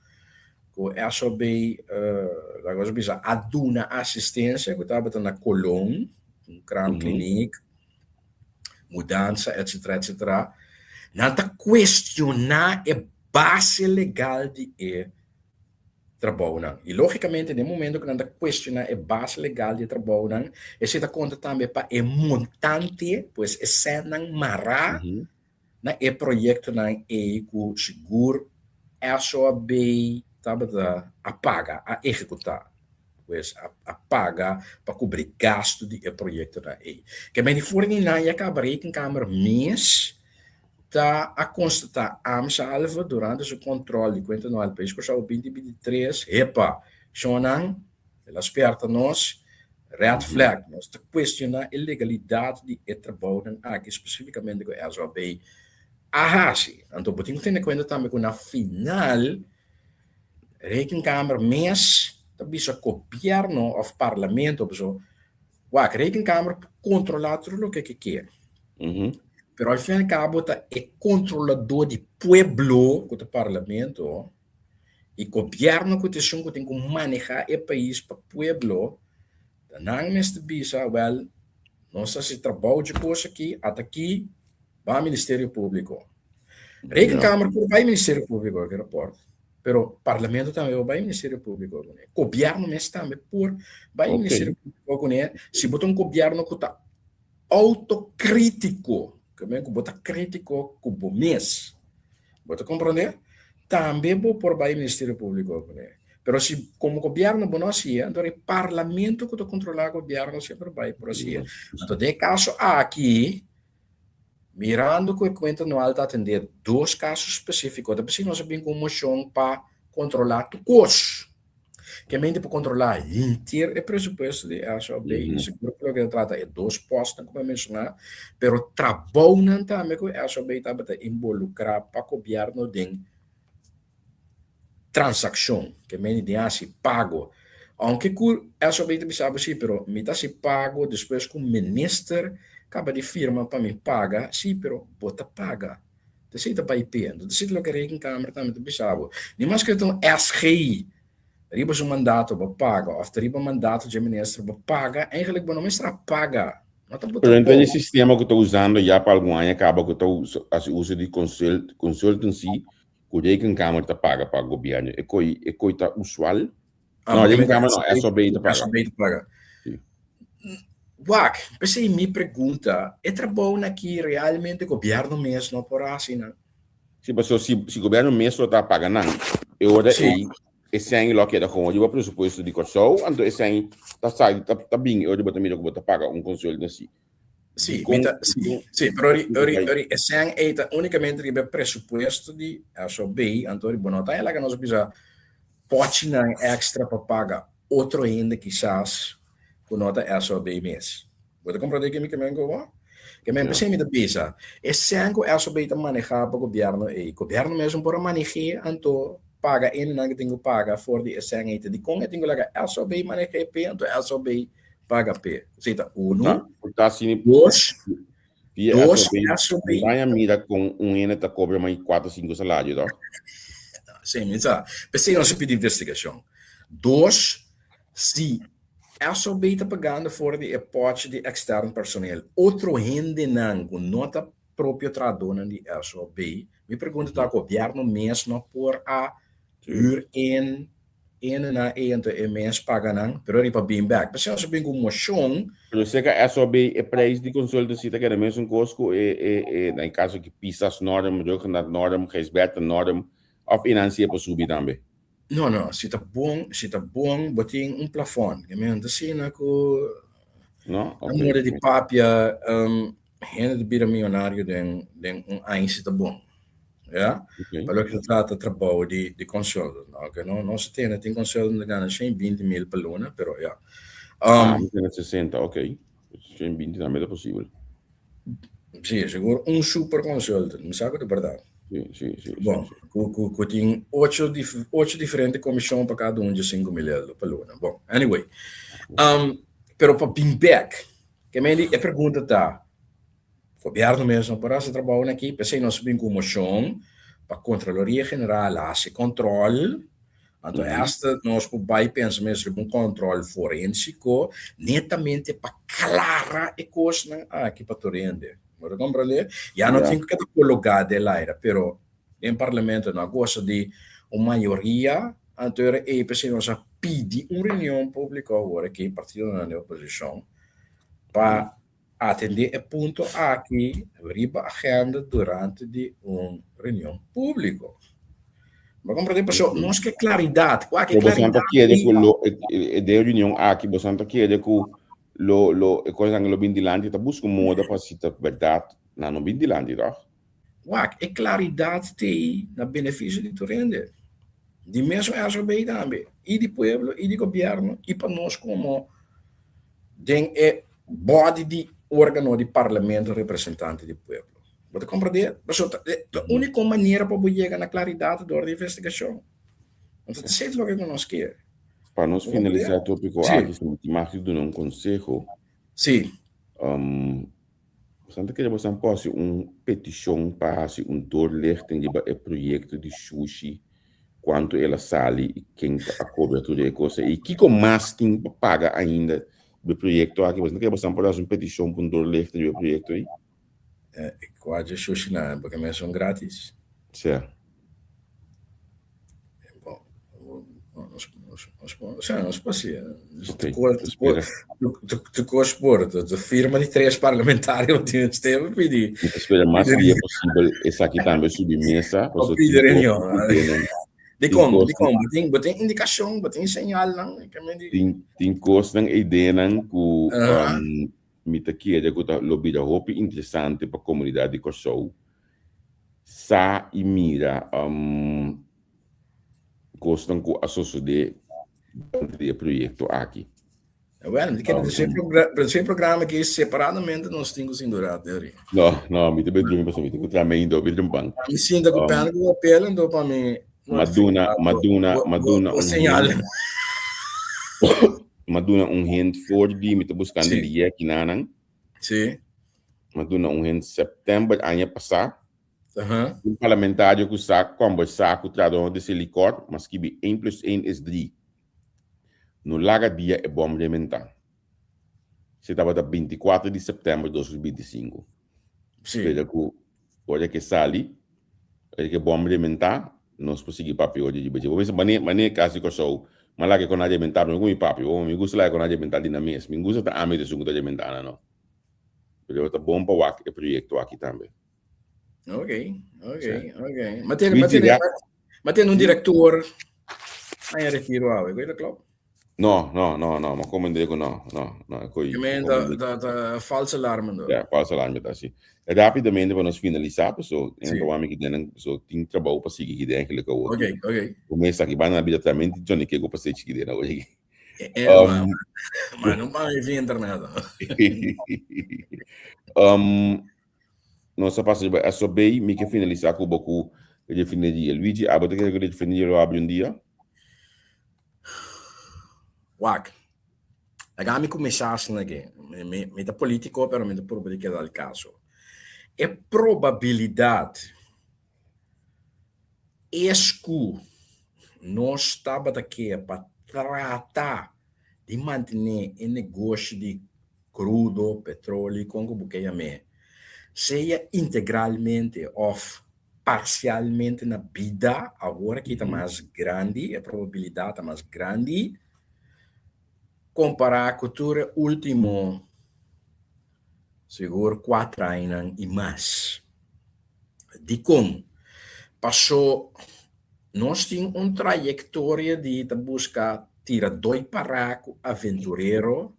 ku SOB uh, laga nos bisa a duna asistensia ku tabata na Colón, un kraamkliniek, mudansa etcetera etcetera, nan ta cuestiona e base legal di e trabounan. Y logicamente den momento cu nan ta cuestiona e base legal di e trabounan, esey ta conta tambe pa e montante, pues e centnan mara na e proyectonan ey cu sigur SOB tabata a paga, a ehecuta. Pues a a paga pa kubri gastu di e proyektonan ei. Ke men di for di nan ya kaba Rekenkamer mes ta a konstatá ambtshalve durante su kòntròl di kuenta anual Pais Kòrsou 2023, hepa, shonnan, el a spièrta nos, red flag, nos ta kuestioná e legalidat di e trabounan aki spesifikamente ku SOB a hasi. Anto bo tin ku tene kuenta tambe ku na final Rekenkamer mes ta bisa gobierno of parlamento paso wak rekenkamer por controla tur loke ke kier. Pero al fin y al cabo ta e controlador di pueblo ku ta parlamento y gobierno ku ta esun ku tin ku maneha e pais pa pueblo ta nan mester bisa wel nos hasi trabou dje kos aki ata aki ba ministerio publico. Rekenkamer por bai ministerio publico ke raport. Pero parlamento tambe por bai Ministerio Público kuné. Gobierno mes tambe por bai Ministerio Público kuné. Si bo ta un gobierno ku ta autocrítico, ke men ku bo ta crítico ku bo mes. Bo ta comprende? Tambe bo por bai Ministerio Público kuné. Pero si como gobierno bo no hasié, anto e parlamento ku ta controla gobierno semper bai por hasié. Anto den e caso aki, Mirando ku e kuenta anual ta atendé dos kaso spesífiko, ta p'esei nos a bin ku un moshon pa kontrolá tur kos. Kemente pa kontrolá henter e presupuesto di SOB, i sigur ku loke ta trata e dos pòstnan ku mi a menshoná, pero trabounan tambe ku SOB tabata inbolukrá pa gobièrnu den transakshon, ke meni den hasi pago. Ounke ku SOB ta bisa bo si, pero mi ta hasi pago despues ku minister kaba di firma pa mi paga, si, pero bo ta paga. Ta esei ta bai p'e. Enton ta esei loke Rekenkamer tambe ta bisa bo. Ni maske ta un SG riba su mandato bo paga òf ta riba mandato dje minister bo paga, eigenlijk bo no mester a paga. No ta bo Pero trabou. e sistema ku ta usando ya pa algun aña kaba ku ta hasi uso di consultancy Ku rekenkamer ta paga pa gobièrnu? E koi e koi ta usual? Ah, No, porque rekenkamer no, SOB ta paga. SOB ta paga. Sí. Wak, p'esei mi pregunta, e trabounan aki realmente gobièrnu mes no por hasi nan? Sí, pasobra si si gobièrnu mes lo ta paga nan, e ora Sí. ei e sèn lo a keda gewoon riba presupuesto di Kòrsou, anto e sèn ta sali ta ta bin e ora bo ta mira ku bo ta paga un consultancy. Sí, Dikon mi ta, sí, dikon sí, pero ori, dikon ori, bai ori e sèn ei ta únikamente riba e presupuesto di SOB, anto ori bo no ta laga nos bisa pòchinan èkstra pa paga otro hende kisas ku no ta SOB mes. Bo ta komprondé ke mi ke men ku bo? Ke men Ja. p'esei mi ta bisa, e sèn ku SOB ta manehá pa gobièrnu ei, gobièrnu mes no por a maneh'é anto paga hendenan ku tin ku paga for di e sèn ei. Ta dikon e tin ku laga SOB maneh'é p'e anto SOB paga p'e. Esei ta unu. Ta, ta asina. Dos, Via dos SOB, SOB. Baña mira con un hende ta cobra mai 4 5 salario, toch? Sí, mi sa. P'esei nos a pidi investigacion. Dos, si SOB ta pagando for di e pochi di extern personeel otro hendenan cu no ta propio trahadornan di SOB, mi pregunta ta gobierno mes no por a huur in Ene nan e anto e mes paga nan, pero riba bin bek. P'esei nos a bin ku un moshon. Pero serka SOB e prijs di consultancy ta keda mesun kos ku e e e na e kaso aki Pisas norm, Ruggengraat norm, Gijsbertha norm of e nan si e por subi tambe? No, no, si ta bon, si ta bon bo tin un plafon. Ke men ta asina ku No? na Ok. moda di papia hende ta bira miyonario den den un aña si ta bon. Ya, Ok. pa loke ta trata trabou di di consultant, no? Oke, no nos tene tin consultant ta gana 120 mil pa luna, pero ya. Ah, Um, mi tene 60, ok. 120 tambe ta posibel. sí, sigur un super consultant, mi sa ku ta berdad. Sí, sí, sí, sí, Bon, sí. ku ku ku tin ocho dif ocho diferente komishon pa kada un dje 5 mil euro pa luna. Bon, anyway. Pero pa bin bek, ke men di e pregunta ta, Gobierno mes no por haci trabounan aki, p'esey nos a bin cu un mocion pa Contraloria General haci control, anto esta nos por bay pensa mes riba un control forensico netamente pa clara e cosnan aki pa tur hende. Bo ta comprende? Ya no tin cu keda cologa den aire, pero den Parlamento no a goza di un mayoria, anto era ey p'esey nos a pidi un reunion publico awor aki, partidonan di oposicion, pa Atendé e punto aki riba agenda durante di un reunion públiko. Bo komprendé? Pasobra nos ke klaridat. Kua ke Pero boso ta klaridat kere ei? ku lo e den reunion aki boso ta kere ku lo lo e kosnan lo bin dilanti ta buska un moda pa si ta bèrdat nan no bin dilanti tòg? Wak, e klaridat t'ei na benefisio di tur hende. Di mesun SOB tambe, i di pueblo i di gobièrnu i pa nos komo den e body di organo di parlamento representante di pueblo. Bo ta comprende? Pasobra ta e unico manera pa bo yega na claridad ta door di investigacion. Anto ta esey loke cu nos kier. Pa nos Bo comprende? finalisa e topico aki, si mi tin mag di duna un conseho. Sí. Bosan ta kere bosan por hasi un petishon pa hasi un doorlichting riba e proyekto di shushi, kuantu el a sali i ken ta a kobra tur e kos ei. Kiko mas tin pa paga ainda riba e proyekto aki? Bosan ta kere bosan por hasi un petishon pa un doorlichting riba e proyekto ei? E kua dje shushi nan porque men son gratis. Sea. Nos por hasi. Tur kos por. Ta firma di tres parlamentario tin Steven pidi. Mi ta spera mas dia posibel esaki tambe subi mesa. Pa pidi reunion. Dikon? Dikon? Bo tin, bo tin indikashon, bo tin señalnan? Tin, tin kosnan e ideanan ku mi ta kere ku ta lo bira hopi interesante pa komunidat di Kòrsou sa i mira kosnan ku a sosodé durante di e proyekto aki. Well, mi kere dje programa aki separadamente nos tin ku sindurá teoria. No, no, mi ta bai drumi pasobra mi tin ku traha mainta hopi trempan. Mi sinta ku pèn ku papel anto pa mi Ma duna, ma duna, ma duna un señal. Ma duna un hint for di mi ta buskando di yekinanan. Si. Ma duna un hint sèptèmber aña pasá. Un parlamentario ku sa kòmbersá ku trahadónan di Selikor, ma skibi één plus één es drie. No laga dia e bòm rementá. Esei tabata bintikuater di sèptèmber 2025. Spera ku ora ke sali, ora ke bòm rementá, nos por sigui papia ora di riba dje. Bo mester manera manera kas di Kòrsou, m'a laga e kònà rementá promé ku mi papia. Bo mi gusta laga e kònà rementá di nan mes. Mi gusta ta ami ta esun ku ta rementá nan no. Pero ta bon pa wak e proyekto aki tambe. Ok, ok, ok. Maar tiene, maar tiene, maar tiene un director aan retiro awe, weet dat klopt? No, no, no, no, maar kom in no, no, no. Ik Je meen dat dat uh, false alarmen door. Ja, false alarmen dat sí. Rápidamente para nos finalizar, pues, so, sí. en mi que so, tin trabalho para seguir aqui eigenlijk ook. Ok, ok. Começa aqui, vai na vida também, Johnny Kego para ser aqui dentro hoje. Maar não vai vir internet. Nos a pasa riba SOB, mi ke finalisá ku bo ku refineria. Luigi, abo ta kere ku refineria lo abri un dia? Wak, laga mi kuminsá asina aki. Mi, mi ta polítiko, pero mi ta purba di keda al kaso. E probabilidat es ku nos tabata ke pa trata di mantené e negoshi di krudo, petroli, kon ku bo ke yam'é, sea integralmente òf parsialmente na bida, awor aki ta mas grandi, e probabilidat ta mas grandi kompará ku tur e último sigur kuater añanan i mas. Dikon? Pasó nos tin un trayektoria di ta buska tira doi pará ku aventurero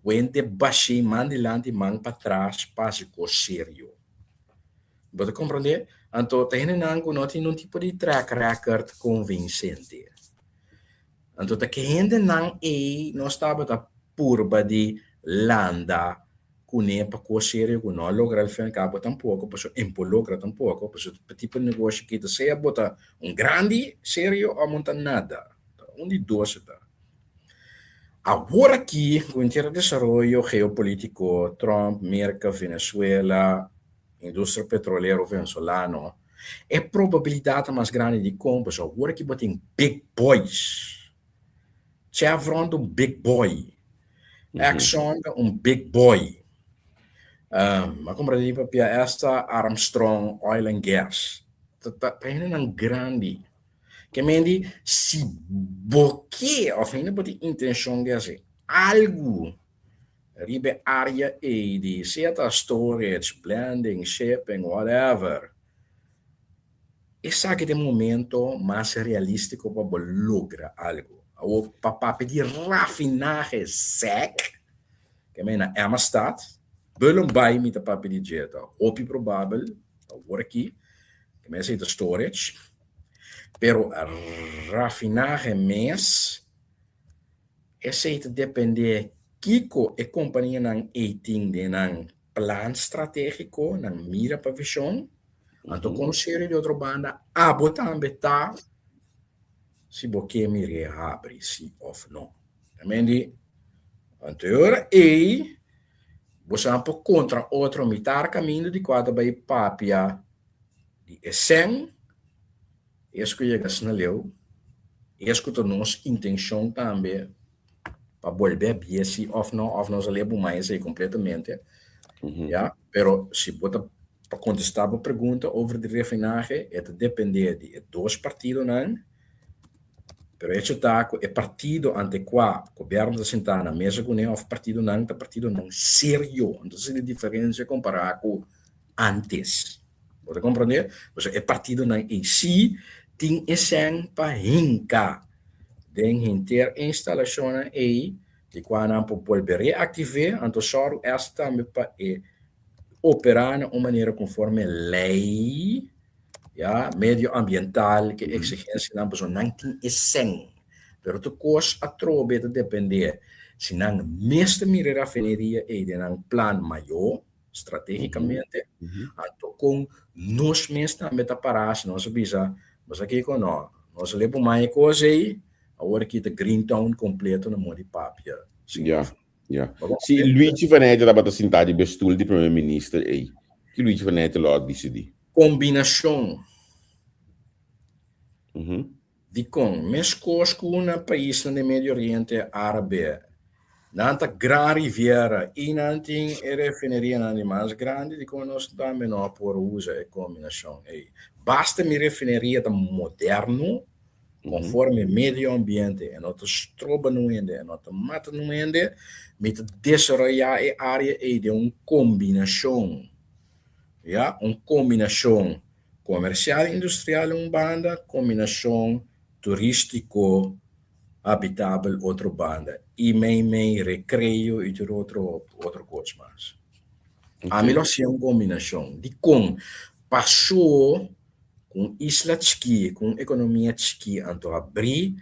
Wende bashí man dilanti man patras pa hasi kos serio. Bo ta komprondé? Anto ta hendenan ku no tin nun tipo di track record konvinsente. Anto ta ke hendenan ei nos tabata purba di landa kuné pa kos serio ku no a logra al fin al kabo tampoko, pasobra e por logra tampoko, pasobra e tipo di negoshi aki ta sea bo ta un grandi serio òf bo no ta nada. Un di dos e ta. Awor aki ku henter desaroyo geopolitiko, Trump, Merka, Venezuela, industria petrolero venezolano, e probabilidat ta mas grandi di kon pasobra awor aki bo tin big boys. Chevron ta un big boy, Exxon ta un big boy, a kumpra di papia esta Armstrong Oil and Gas, ta hendenan grandi. Ke men di, si bo ke òf hende bo tin intenshon di hasi algu riba e área ei di sea ta storage, blending, shipping, whatever, esaki ta e momento mas realístiko pa bo logra algu. Awor, pa papia di rafinahe sèk, ke men na Emmastad, Bullenbaai mi ta papia di dje, ta hopi probabel awor aki, ke men esei ta storage. Pero rafinahe mes, esei ta depende kiko e kompanianan ei tin den nan plan stratégiko, nan mira pa vishon. Anto kon serio di otro banda abo tambe ta si bo ke mir'é habri si òf no. Amendi, anto e ora ei bo sa por kontra otro mitar kaminda di kua ta bai papia Di e sèn, es ku yega asina leu, es ku ta nos intenshon tambe pa bolbe a bia si òf no, òf nos a lei bo mai esei kompletamente, ya. Pero si bo ta pa kontestá bo pregunta over di refinahe, e ta dependé di e dos partidonan. Pero hecho ta ku e partido ante kua gobièrnu ta sintá na mesa kuné òf partidonan ta partidonan serio. Anto esei ta e diferensia kompará ku antes. Bo ta komprondé? Pasobra e partidonan ei sí tin e sèn pa hinka den henter e instalashonnan ei di kua nan por bolbe reaktiv'é, anto sòru esta tambe pa e operá na un manera konforme lei. Ya, medio ambiental ke eksigensianan pasobra nan tin e sèn. Pero tur kos atrobe ta dependé si nan mes ta mira e rafineria ei den nan plan mayó, stratégikamente, anto kon nos mes tambe ta pará si nos a bisa, bo sa kiko? No, nos a leba un maña e kos ei, awor aki ta Green Town kompleto na moda di papia. Ya, ya. Si Luigi van Eyck tabata sintá riba e stul di Primer Minister ei, ki Luigi van Eyck lo a disidí? Kombinashon. Dikon? Meskos ku na paisnan den Medio Oriente Árabe, nan ta Gran Riviera i nan tin e refinerianan di mas grandi, dikon nos tambe no por usa e kombinashon ei? Basta mi refineria ta moderno, konforme medio ambiente, e no ta stroba nun hende, e no ta mata nun hende, mi ta desaroyá e área ei den un kombinashon. Ya, un kombinashon komersial industrial un banda, kombinashon turístiko habitabel otro banda i meimei rekreo i tur otro otro kos mas. Ami lo hasié un kombinashon. Dikon? Pasó ku un isla chikí, ku un ekonomia chikí anto abrí,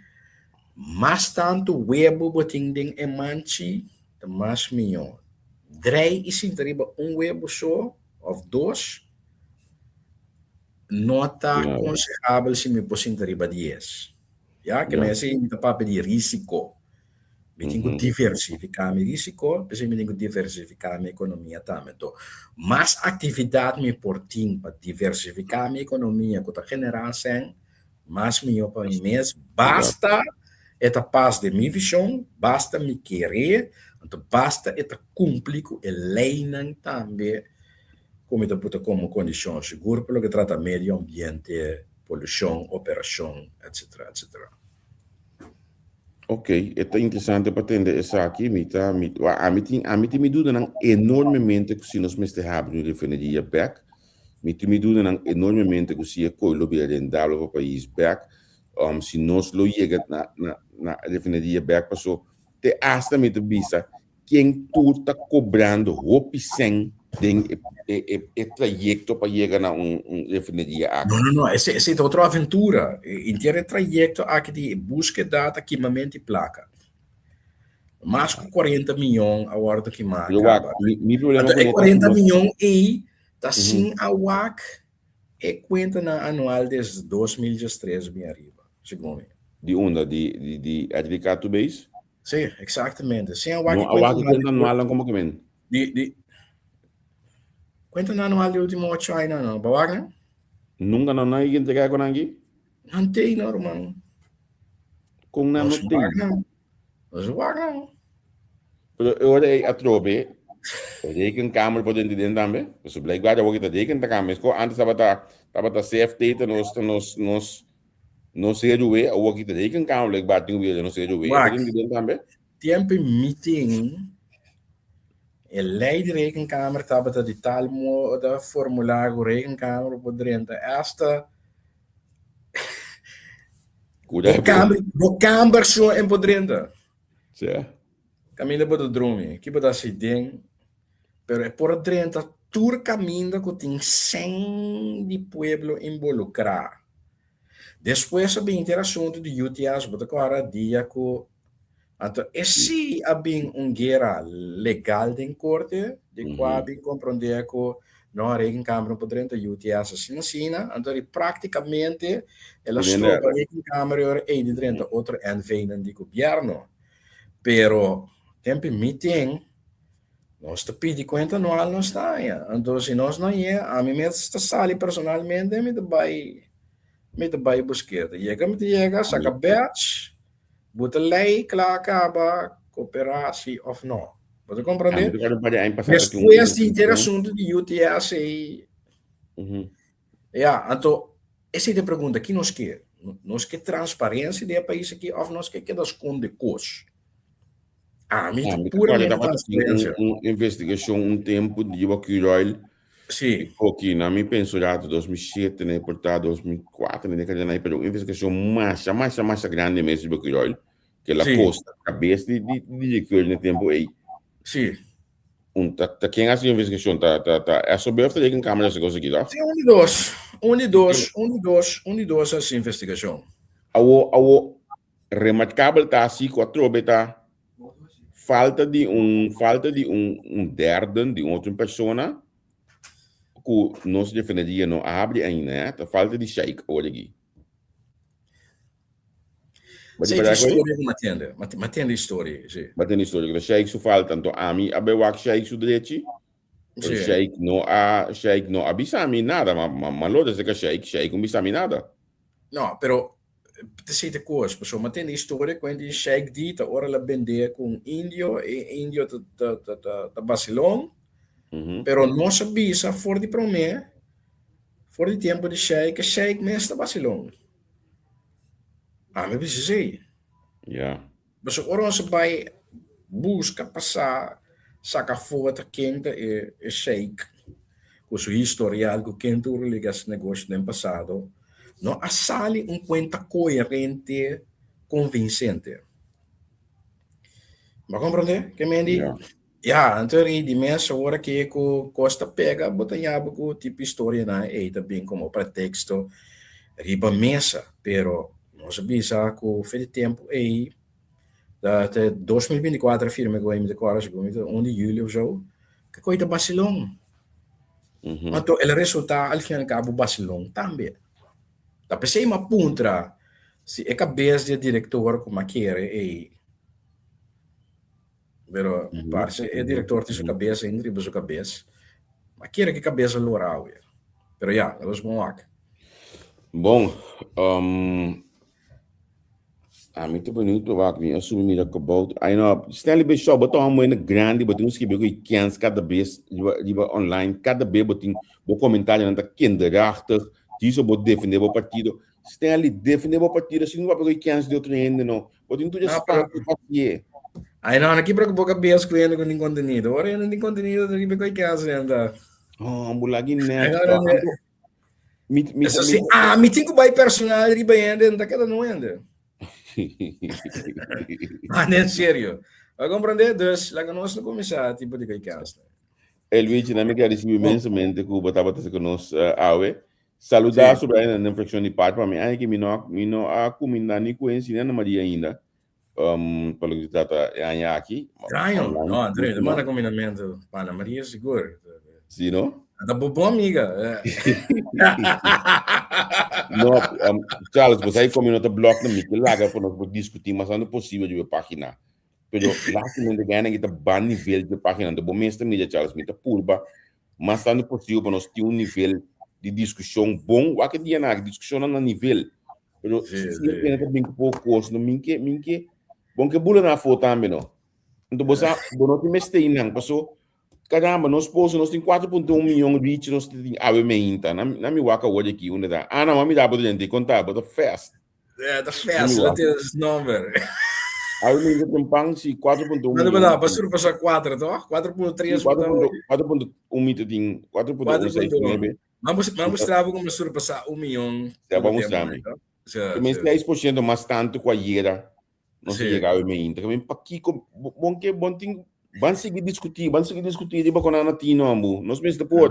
mas tantu webu bo tin den e manchi, ta mas mihó. Drei i sinta riba un webu so òf dos no ta konsehabel si mi por sinta riba dies. Ya, ke men esei mi ta papia di risiko. Mi tin ku diversifiká mi risiko, p'esei mi tin ku diversifiká mi ekonomia tambe. Anto, mas aktividat mi por tin pa diversifiká mi ekonomia ku ta generá sèn, Mas mihó pa mi mes, basta e ta pas den mi vishon, basta mi kere, anto basta e ta kumpli ku e leinan tambe ku mi ta puta komo kondishon, sigur pa loke trata medio ambiente, polushon, operashon, etsetera, etsetera. Ok, e ta interesante pa tende esaki. Mi ta, mi, ami tin, ami tin mi dudanan enormemente ku si nos mester habri un refineria bek. Mi tin mi dudanan enormemente ku si e koe lo bira rendabel pa pais bek, um, si nos lo yega na, na, na refineria bek, paso te hasta mi ta bisa ken tur ta kobrando hopi sèn den e, e, e, e trayekto pa yega na un, un refineria aki. No, no, no, ese, ese ta otro aventura. Inter e trayekto aki di búskeda ta kimamento di plaka. Mas ku 40 miyon a wòrdu kimá Pero wak, kaba. mi, mi problema Anto ku e ne ta ku 40 nos miyon ei Ta sin a wak e kuentanan anual desde 2013 bin ariba, segun mi. Di unda? Di di di RDK tu beis? Sí, exactamente. Sin a wak No e a wak kuenta e anual kuenta anualnan komo ke men? di di kuentanan anual di ultimo ocho añanan no, bo wak nan? Nunka nan no a entrega ku nan aki? Nan tei no ruman. Kon nan no Nos tei? wak nan. Nos wak nan. Pero e ora ei atrobe, rekenkamer por dentro den tambe. Pasobra blijkbaar awor ta rekenkamer. Mesko antes tabata tabata CFT ta nos ta nos nos nos héroe, awor ta rekenkamer blijkbaar tin weer nos héroe. Wak. Por dentro den tambe. Tempo e meeting, e lei di rekenkamer tabata di tal modo formulá ku rekenkamer por drenta hasta Kuda bo kamber, bo kamber so en por drenta. Sí. Kaminda bo ta drumi, ki bo ta hasi den, pero e por a drenta tur kaminda ku tin sèn di pueblo involukrá. Despues a bin ter asuntu di UTS, bo ta kòrda dia ku anto e sí a bin un guera legal den korte, di kua a bin komprondé ku no, Rekenkamer no por drenta UTS asina asina, anto di praktikamente el a stroba Rekenkamer e ora ei di drenta otro NVnan di gobièrnu. Pero tempu mi tin, nos ta pidi kuenta anual nos ta haña. Anto si nos no hañ'é, ami mes ta sali personalmente, mi ta bai, mi ta bai busk'é. Ta yega mi ta yega, saka badge, bo ta lei kla kaba, koperá si òf no. Bo ta komprondé? Despues di henter asuntu di UTS ei, ya, anto esei ta e pregunta, ki nos ke? Nos ke transparensia den e pais aki òf nos ke keda skonde kos? Ami ta puramente transparensia. Un investigashon un tempu di riba Curoil. Sí. Oki, na mi penso rato, 2007, ne por ta 2004, ne kadena, pero un investigashon masha, masha, masha grande mes riba Curoil. Ke la kosta kabes di di direkteur den e tempu ei. Sí. Un ta ta ken hasi investigashon? Ta ta ta SOB of ta rekenkamer hasi kos aki toh? Sí, un di dos. Un di dos, un di dos, un di dos hasi investigashon. Awo awo remarkabel ta si ku atrobe ta falta di un falta di un un derden di un otro persona ku nos refineria no a habri ainda, eh? Ta falta di sheik awor aki. Ba di para historia ku matende. Matende historia, si. Matende historia. Ku Sheik su falta, anto ami a bai wak Sheik su drechi. Pero sí. Sheik no a Sheik no a bisa mi nada, ma ma ma lo desde ka Sheik, Sheik no bisa mi nada. No, pero te sei te kos, paso matende historia ku di Sheik di ta ora la bende ku un indio, e indio ta ta ta ta, ta basilon. Mm -hmm. Pero nos a bisa for di prome, for di tempo di Sheik, Sheik mes ta basilon. Ami bisa esei. Ja. Pasobra ora nos a bai buska pa sa saka afó ta ken ta e e sheik ku su historial ku ken tur a liga su negoshi den pasado, no a sali un kuenta koherente konvinsente. Bo a komprondé? Ke men di? Ja. Ya, anto ri di mes ora ke ku kos ta pega bo ta yaba ku tipo historianan ei ta bin komo preteksto riba mesa. Pero nos a bisa ku fe di tempu ei ta te 2024 a firma ku mi ta kòrda segun mi ta un di juli of so ke koi ta basilon. Anto el a resultá al fin al kabo basilon tambe. Ta p'esei mi a puntra si e kabes di e direktor ku mi a kere ei. Pero parse e director tin su cabeza ainda riba su cabeza. Ma kere ki cabeza lora awe. Pero ya, la nos bon wak. Bon, um, ami ta benieuwd pa wak mi a subi mira kabouter. Ai no, Stanley Bishop, bo ta un muende grandi, bo tin un skibi ku kens kada bes riba, riba online, kada be bo tin bo comentarionan ta kinderachtig, diso bo defende bo partido. Stanley, defende bo partido, sin papia ku kens di otro hende no. Bo tin tur No, pero espacio pa hacié. Ay, no, no ki preocupa cabeza ku hende ku tin contenido. Ora hende tin contenido, ta riba koi kasa hende. Oh, bulagi Ay, net. no, no, no. Anto, mi, mi, Eso mi, si, ah, mi tin ku bai personal riba hende, no ta keda no hende. Ah, en serio. A comprende? Dus, laga nos no kuminsá tipo di koi kasa. Hey Luigi, na mi gradisiu inmensamente ku bo tabata ku nos uh, awe. Saludá Sí. sobre ainda na fracción di par pa mi ay que mi no mi no a cuminda ni cu ensi ni Ana Maria ainda. Um, pa lo que se trata e aña aki. Extraño. Online. No, André, de No. manda combinamento. Pa Ana Maria sigur. Sí, no? Ta bo bon amiga. No, um, Charles, pues ahí como no te blog na mi que laga por nos por discutir mas tanto posible de página. Pero lástimamente gana que ta ban nivel de página. Bo mes ta mira Charles, mi ta purba mas tantu posibel pa nos tin un nivel di diskushon bon. Wak e dia na diskushonnan na nivel. Pero Sí, si sí. e ta bin ku poko kos, no min ke, min ke, bon ke bula na afó tambe no. Anto bo sa, bo no tin mester nan, paso, caramba, nos poso, nos tin 4.1 miyon reach, nos tin awe meinta. Na, na mi wak awor aki, unda ta. Ah, no, mami da bo drenta, konta, bo ta fast. Ja, ta fast, dat is number. Awe mi tin pan si 4.1 Mas miljoen. pa sur pasa 4, toch? 4.3. 4.1 mi tin 4.169. Vamos vamos mostrar como sur pasa 1 miljoen. Ja, vamos mostrar. Mi 6% mas tanto ku ayera. No se llega awe mi inta. Mi pakiko bon ke bon tin ban sigui discutir, ban sigui discutir riba con Ana Tino ambu. Nos mester por.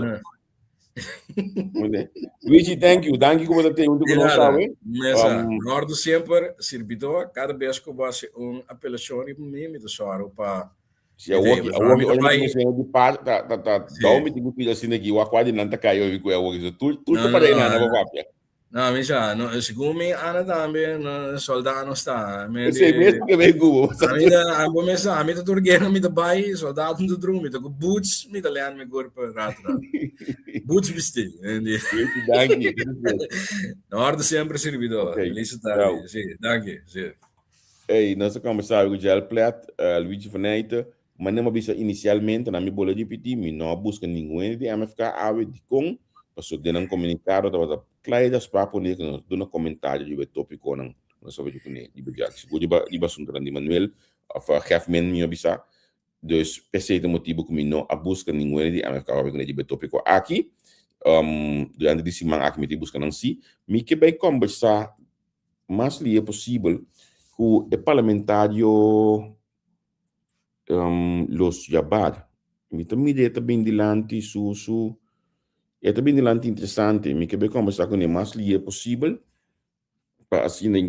Luigi, thank you. Danki ku bo ta tei huntu ku nos awe. Mesa, Gordo semper sirbidor. Kada bes ku bo hasi un apelashon riba mi, mi ta sòru pa Si awor ki, awor ki, ora mi ta di par, ta, ta, ta, dou mi tin ku pida asina ki, wak di nan ta kai obi ku awor ki. So, tur, tur ta para nan pa papia. No, mi sa, no, segun mi Ana tambe, no, soldado no sta. Mi Esei di, mes ke bai ku bo. ami ta, abo mi sa, ami ta tur guerra, mi ta bai, soldado no ta drumi, mi ta ku boots, mi ta lean mi kurpa rato rato. Boots bisti. Di. Danki. Na orde sempre servidor. Okay. Feliz tarde. Ciao. Sí, danki. Sí. Hey, nos a conversa ku Joel Plet, Luigi van Eyte, ma nan a bisa inicialmente, nan mi bole ripiti, mi no a busca ningun hende di MFK awe, dikon? Pasobra den nan comunicado tabata. Clyde Gaspar pone ku nos duna komentario riba e topikonan ku nos a papia kuné riba dje aki. Sigur riba riba asuntunan di Manuel òf Hefman mi a bisa. Dus p'esei ta motibu ku mi no a buska ningun hende di MFK pa papia kuné riba e topiko aki. Durante di siman aki mi ta buska nan si. Mi ke bai kombersá mas lihe posibel ku e parlamentario Los Jabar. Mi ta mira e ta bin dilanti su su e ta bin dilanti interesante. Mi ke bai kombersá kuné mas lihe posibel pa asina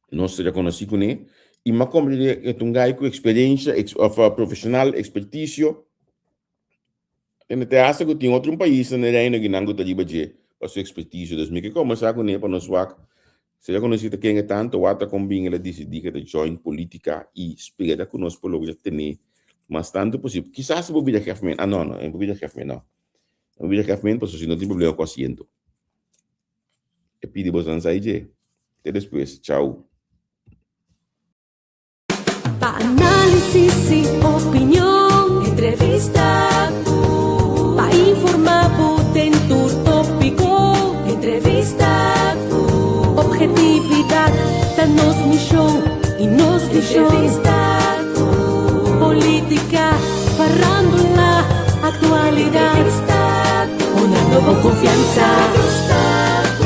nos ta rekonosí kuné. I mi a komprendé e ta un guy ku eksperensha òf profeshonal, ekspertisio. Tende te hasta ku tin otro un pais na e reino kinan ku ta riba dje pa su ekspertisio. Dus mi ke kombersá kuné pa nos wak si el a konosí ta ken e tantu wak ta kon bin el a disidí ke ta join polítika i spera ku nos por logra tene mas tantu posibel. Kisas e por bira jef men. Ah no no, e no por bira jef men no. E por bira jef men pasobra si no tin problema ku asiento. E pidi boso nan sai dje. Te despues. Chau. Pa análisis y opinion, entrevista cu. Pa informa bo den tur tópico, entrevista cu. Objetividad ta nos misión y nos visión. Entrevista cu. Política, farándula, actualidad. Entrevista cu. Honrando bo confianza. Entrevista cu.